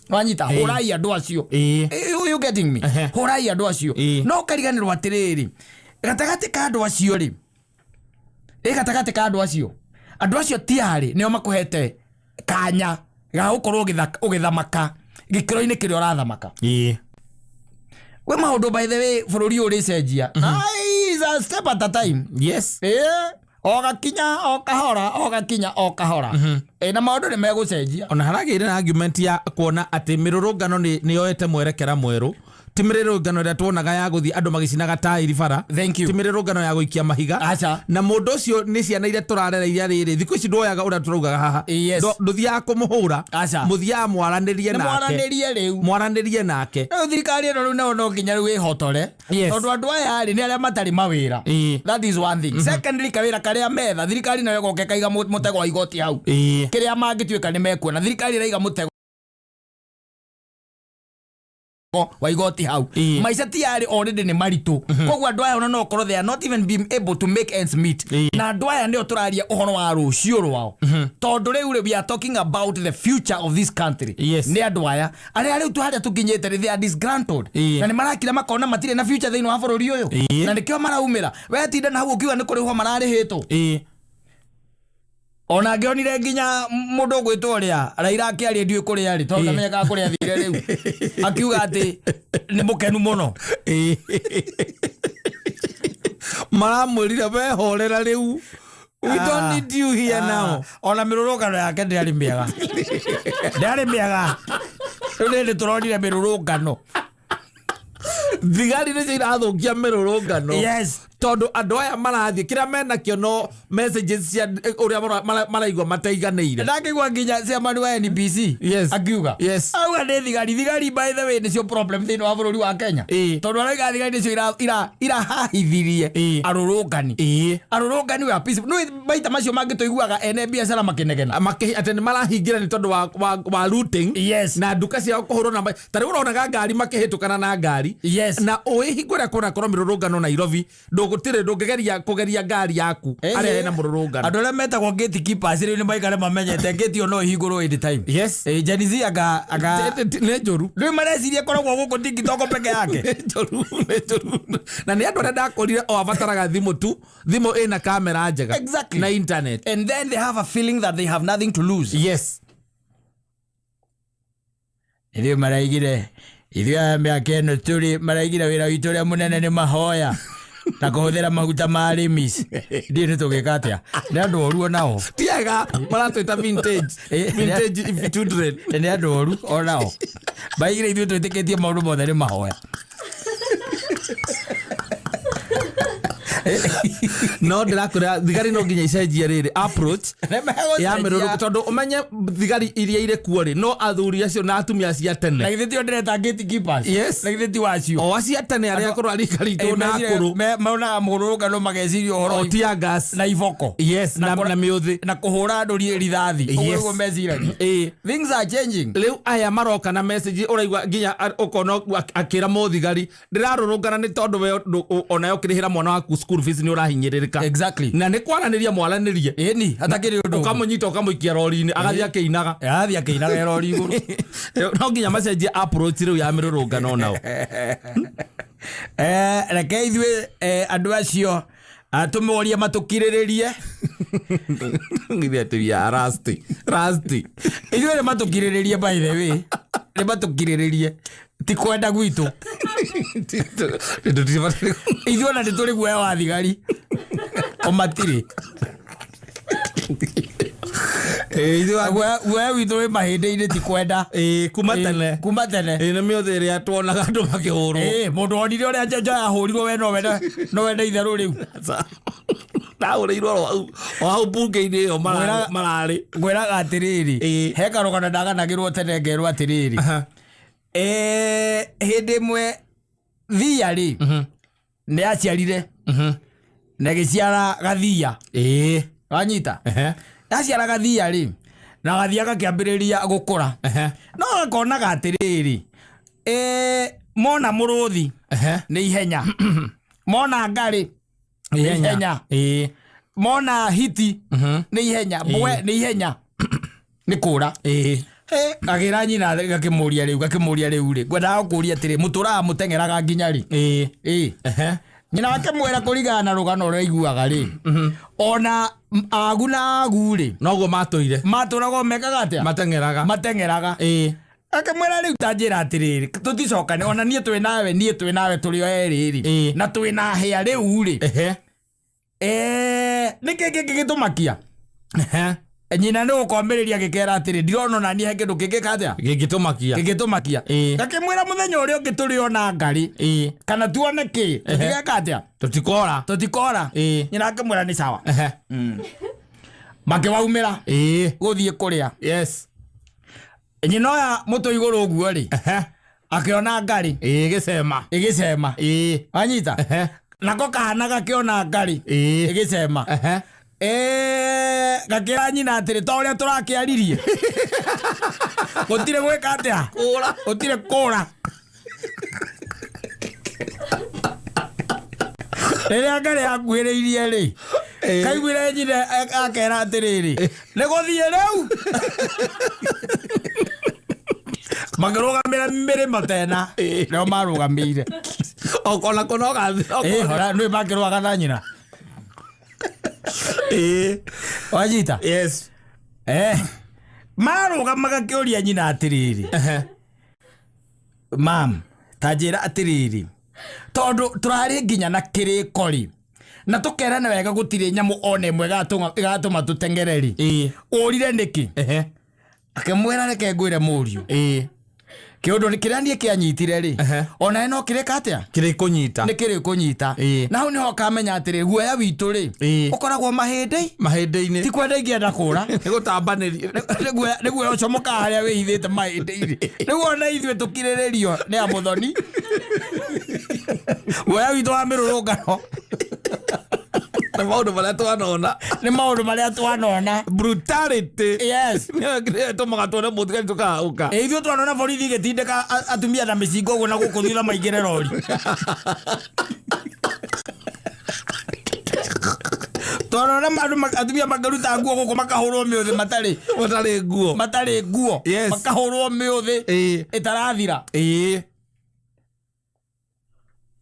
Wanyita? Hũrai andũ acio. You getting me? Hũrai andũ acio. No ũkariganĩrwo atĩrĩrĩ, gatagatĩ ka andũ acio rĩ, ĩ gatagatĩ ka andũ acio, andũ acio tiarĩ nĩo makũhete kanya ga gũkorwo ũgĩthamaka gĩkĩro-inĩ kĩrĩa ũrathamaka. Kwĩ maũndũ, by the way, bũrũri ũyũ ũrĩcenjia. Ai, is a step at a time. Ĩĩ, o gakinya o kahora, o gakinya o kahora. Ĩ, na maũndũ nĩ megũcenjia. Ona haragĩire na argument ya kuona atĩ mĩrũrũngano nĩ yoete mwerekera mwerũ, ti mĩrũrũngano ĩrĩa tuonaga ya gũthiĩ andũ magĩcinaga taĩri bara. Thank you. Ti mĩrũrũngano ya gũikia mahiga. Aca. Na mũndũ ũcio nĩ ciana iria tũrarera iria rĩrĩ thikũ ici ndwoyaga ũrĩa tũraugaga haha. Yes. Ndũthiaga kũmũhũra. Aca. Mũthiaga mwaranĩrie Nĩ nake. mwaranĩrie rĩu. Mwaranĩrie nake. Rĩu thirikari ĩno rĩu nayo no nginya rĩu ĩhotore, tondũ andũ aya rĩ, nĩ arĩa matarĩ mawĩra. That is one thing. Secondly, kawĩra karĩa metha, thirikari nayo ĩgoka ĩkaiga mũtego wa igoti hau, kĩrĩa mangĩtuĩka nĩ mekuona thirikari ĩraiga mũtego wa igoti hau. Maica ti yarĩ already nĩ maritũ, koguo andũ aya ona no korwo they are not even being able to make ends meet. Na andũ aya nĩo tũraria ũhoro wa rũciũ rwao, tondũ rĩu rĩ, we are talking about the future of this country. Nĩ andũ aya arĩa rĩu harĩa tũkinyĩte rĩ, they are disgruntled, na nĩ marakira makona matirĩ na future thĩinĩ wa bũrũri ũyũ. Na nĩkĩo maraumĩra. We tinda na hau ũkiuga nĩ kũrĩhwo mararĩhĩtwo. Ona ngĩonire nginya mũndũ ũgwĩtwo ũrĩa Raila akĩaria, ndiũĩ kũrĩa arĩ tondũ ndamenyekaga kũrĩa athire rĩu, akiuga atĩ nĩ mũkenu mũno. Maramwĩrire wehorera rĩu, we don't need you here now. Ona mĩrũrũngano yake ndĩarĩ mĩega, ndĩarĩ mĩega. Rĩu nĩ tũronire mĩrũrũngano. Thigari nĩcio irathũkia mĩrũrũngano, tondũ andũ aya marathiĩ kĩrĩa menakĩo no messages cia ũrĩa maraigua mataiganĩire. Ndakĩigua nginya chairman wa NBC akiuga, auga nĩ thigari. Thigari, by the way, nĩcio problem thĩinĩ wa bũrũri wa Kenya, tondũ arauga thigari nĩcio irahahithirie arũrũngani. Arũrũngani wa peaceful nĩ maita macio mangĩ tũiguaga ene biacara makĩnegena. Atĩ nĩ marahingĩra nĩ tondũ wa looting, na nduka ciao kũhũrwo na ta rĩu ũronaga ngari makĩhĩtũkana na ngari, na ũĩ hingo ĩrĩa kwanakorwo mĩrũrũngano Nairobi, ndũgũthiĩ. Gũtirĩ ndũngĩgeria kũgeria ngari yaku arĩa hena mũrũrũngano. Andũ arĩa metagwo gatekeepers rĩu nĩ maikare mamenyete gate ĩyo no ĩhingũrwo anytime. Yes. Gen Z anga Nĩ njũru. Rĩu mareciria ĩkoragwo gũkũ TikTok peke yake. Nĩ njũru, nĩ njũru. Na nĩ andũ arĩa ndakorire o abataraga thimũ tu, thimũ ĩna kamera njega. Exactly. Na internet. And then they have a feeling that they have nothing to lose. Yes. Ithuĩ maraigire, ithuĩ aya mĩaka ĩno tũrĩ maraigire wĩra witũ ũrĩa mũnene nĩ mahoya na kũhũthĩra maguta ma arĩmi. Ndiũĩ nĩ tũgĩka atĩa, nĩ andũ oru onao. Tiega maratwĩta vintage. Vintage children. Nĩ andũ oru onao, maigire ithuĩ twĩtĩkĩtie maũndũ mothe nĩ mahoya. No ndĩrakwĩra thigari no nginya icenjie rĩrĩ approach ya mĩrũrũngano, tondũ ũmenye thigari iria irĩ kuo rĩ, no athuri acio na atumia acio a tene. Na githĩ tio ndĩreta gatekeepers? Yes. Na githĩ ti wacio? O acio a tene arĩa akũrũ a rika ritũ na akũrũ. Maonaga mũrũrũngano mageciria ũhoro O tear gas. Na iboko. Yes, na mĩũthĩ. Na kũhũra andũ rithathi. Yes. Ũguo nĩguo meciragia. Ĩĩ. Things are changing. Rĩu aya maroka na message ũraigua nginya ũkona akĩra mũthigari ndĩrarũrũngana nĩ tondũ we onawe ũkĩrĩhĩra mwana waku school fees nĩ ũrahinyĩrĩrĩka. Exactly. Na nĩ kwaranĩria mwaranĩrie. Ĩni hatakĩrĩ ũndũ. Ũkamũnyita ũkamũikia rori-inĩ agathiĩ akĩinaga. Arathiĩ akĩinaga rori igũrũ. No nginya macenjie approach rĩu ya mĩrũrũngano nao. Reke ithuĩ, andũ acio, tũmorie matũkirĩrĩrie. Ngithĩ atĩ we are rusty. Rusty. Ithuĩ nĩ matũkirĩrĩrie, by the way, nĩ matũkirĩrĩrie, ti kwenda gwitũ. Ithuĩ ona nĩ tũrĩ guoya wa thigari, o matirĩ. Guoya witũ wĩ mahĩndĩ-inĩ, ti kwenda. Ĩĩ, kuma tene. Kuma tene. Ĩĩ, nĩ mĩũthĩ ĩrĩa tuonaga andũ makĩhũrwo. Ĩĩ, mũndũ wonire ũrĩa njenjo yahũrirwo, we no wende itherũ rĩu. Ndahũrĩirwo o hau mbunge-inĩ ĩyo mararĩ. Ngwĩraga atĩrĩrĩ, he karũgano ndaganagĩrwo tene ngerwo atĩrĩrĩ, hĩndĩ ĩmwe thia rĩ nĩ aciarire na ĩgĩciara gathia. Wanyita? Yaciara gathia rĩ, na gathia gakĩambĩrĩria gũkũra, no gakonaga atĩrĩrĩ, mona mũrũthi nĩ ihenya, mona ngarĩ nĩ ihenya, mona hiti nĩ ihenya, mbwe nĩ ihenya, nĩ kũra. Gakĩra nyina, gakĩmũria rĩu, gakĩmũria rĩu rĩ, ngwendaga gũkũria atĩrĩ, mũtũraga mũteng'eraga nginya rĩ? Ĩĩ, nyina akĩmwĩra kũringana na rũgano ũrĩa aiguaga rĩ, ona agu na agu rĩ, Noguo matũire. Matũraga o mekaga atĩa? Mateng'eraga. Mateng'eraga. Akĩmwĩra rĩu ta njĩra atĩrĩrĩ, tũticokane ona niĩ twĩ nawe, niĩ twĩ nawe tũrĩ o erĩ rĩ, na twĩ na hĩa rĩu rĩ, nĩkĩ kĩngĩ gĩtũmakia? Nyina nĩ gũkomĩrĩria gĩkera atĩrĩ, ndirona ona niĩ he kĩndũ kĩngĩka atĩa? Gĩngĩtũmakia. Gĩngĩtũmakia. Gakĩmwĩra mũthenya ũrĩa ũngĩ tũrĩ ona ngarĩ kana tuone kĩ, tũtigeka atĩa? Tũtikora. Tũtikora. Nyina akĩmwĩra nĩ sawa. Makĩwaumĩra gũthiĩ kũrĩa. Nyina oya mũtũ igũrũ ũguo rĩ, akĩona ngarĩ. Ĩĩ, gĩcema. Ĩgĩcema. Wanyita? Nako kahana gakĩona ngarĩ ĩgĩcema. Gakĩra nyina atĩrĩ, ta ũrĩa tũrakĩaririe, gũtirĩ gwĩka atĩa? Kũra. Gũtirĩ kũra. Rĩrĩa ngarĩ yakuhĩrĩirie rĩ, kaiguire nyina akera atĩrĩrĩ, nĩ gũthiĩ rĩu. Makĩrũgamĩra mĩrĩmo tena nĩo marũgamĩire. Okona kũnoga. Ora nĩ makĩrũaga na nyina. Wanyita? Yes. Marũgamaga kĩũria nyina atĩrĩrĩ, mam, ta njĩra atĩrĩrĩ, tondũ tũrarĩ nginya na kĩrĩko rĩ, na tũkerana wega gũtirĩ nyamũ ona ĩmwe ĩgatũma tũteng'ere rĩ, ũrire nĩkĩ? Akĩmwĩra, reke ngwĩre mũriũ, kĩũndũ kĩrĩa niĩ kĩanyitire rĩ, onawe no kĩrĩka atĩa? Kĩrĩ kũnyita. Nĩ kĩrĩ kũnyita. Na hau nĩho ũkamenya atĩrĩ, guoya witũ rĩ, ũkoragwo mahĩndĩ. Mahĩndĩ-inĩ. Ti kwenda ingĩenda kũra. Nĩ gũtambanĩria. Nĩ guoya ũcomokaga harĩa wĩhithĩte mahĩndĩ-inĩ, nĩguo ona ithuĩ tũkirĩrĩrio nĩ amũthoni guoya witũ wa mĩrũrũngano. Nĩ maũndũ marĩa twanona. Nĩ maũndũ marĩa twanona. Brutality. Yes. Nĩyo ĩtũmaga tuone mũthigari tũkahũka. Ĩ, ithuĩ twanona borithi igĩtindĩka atumia na mĩcingo ũguo na gũkũ thutha maingĩre rori. Twarora andũ atumia makĩruta nguo gũkũ makahũrwo mĩũthĩ matarĩ Matarĩ nguo. Matarĩ nguo. Yes. Makahũrwo mĩũthĩ ĩtarathira.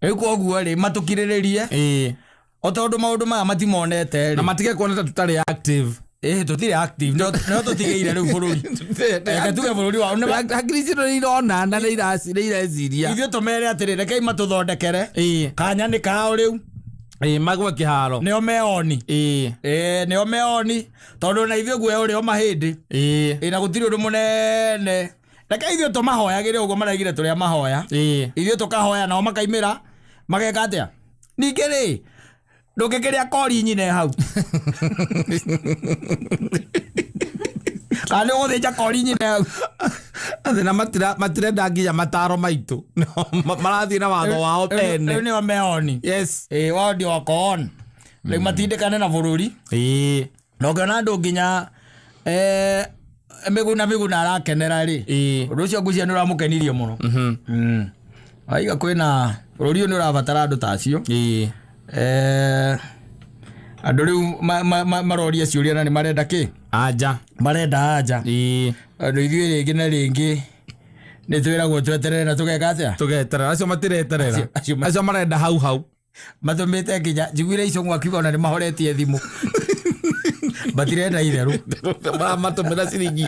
Rĩu koguo rĩ, matũkirĩrĩrie o tondũ maũndũ maya matimonete Na rĩ. Matige kuona ta tũtarĩ active. Ĩĩ, tũtirĩ active, no tũtigĩire rĩu bũrũri. Reke tuge bũrũri wao Hakiri icio nĩ irona na nĩ ireciria. Ithuĩ tũmere atĩrĩ, rekei matũthondekere kanya nĩ kao rĩu. Magwe kĩharo. Nĩo meoni. Ĩĩ, nĩo meoni, tondũ na ithuĩ guoya ũrĩ o mahĩndĩ. Ĩ, na gũtirĩ ũndũ mũnene, reke ithuĩ tũmahoyagĩre ũguo maraigire tũrĩa mahoya. Ithuĩ tũkahoya, nao makaimĩra mageka atĩa? Ningĩ rĩ, ndũngĩkĩrĩa kori nyine hau, kana nĩ ũgũthĩnja kori nyine hau? Atĩ na matirenda nginya mataro maitũ. Marathiĩ na watho wao Rĩu ene. nĩo meoni. Ĩ, wao ndio wako on rĩu, matindĩkane na bũrũri. Na ũngĩona andũ nginya Mĩguna Mĩguna arakenera rĩ, ũndũ ũcio ngwĩciria nĩ ũramũkenirie mũno. Waiga kwĩna bũrũri ũyũ nĩ ũrabatara andũ ta acio. Andũ rĩu maroria ciũria na nĩ marenda kĩ? Anja. Marenda anja. Andũ ithuĩ rĩngĩ na rĩngĩ nĩ twĩragwo tweterere na tũgeka atĩa? Tũgeterera, acio matireterera. Acio Acio marenda hau hau. Matũmĩte nginya njiguire icũng'wa akiuga ona nĩ mahoretie thimũ, matirenda itherũ. Maramatũmĩra ciringi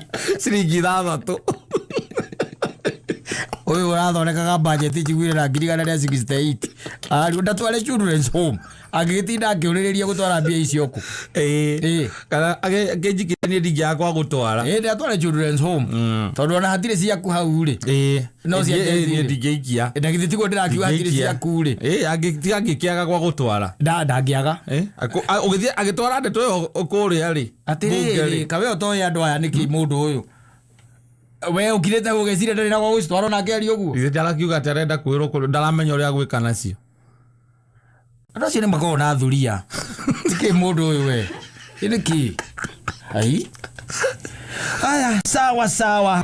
6. Ũyũ ũrathondekaga bajeti njiguire na 168,000 ariũ ndatware children's home, angĩgĩtinda akĩũrĩrĩria gũtwara mbia icio kũ? Kana akĩnjikia niĩ ndingĩaga kwa gũtwara. Ĩĩ, ndatware children's home, tondũ ona hatirĩ ciaku hau rĩ. No cia Gen Z Niĩ rĩ. ndingĩikia. Na githĩ tiguo ndĩrakiuga hatirĩ ciaku rĩ? Tiga angĩkĩaga gwa gũtwara. Ndangĩaga. Ũgĩthiĩ agĩtwara ndeto ĩyo kũrĩa rĩ, bunge Atĩrĩrĩ, rĩ. kawe ũtoĩ andũ aya nĩkĩ? Mũndũ ũyũ we ũkirĩte gũgĩciria ndarĩ na gwa gũcitwara onake aria ũguo. Ithe ndarakiuga atĩ arenda kwĩrwo kũrĩa, ndaramenya ũrĩa gwĩka nacio. Andũ acio nĩ makoragwo na thuria tikĩ mũndũ ũyũ we nĩkĩ ai. Aya, sawa sawa.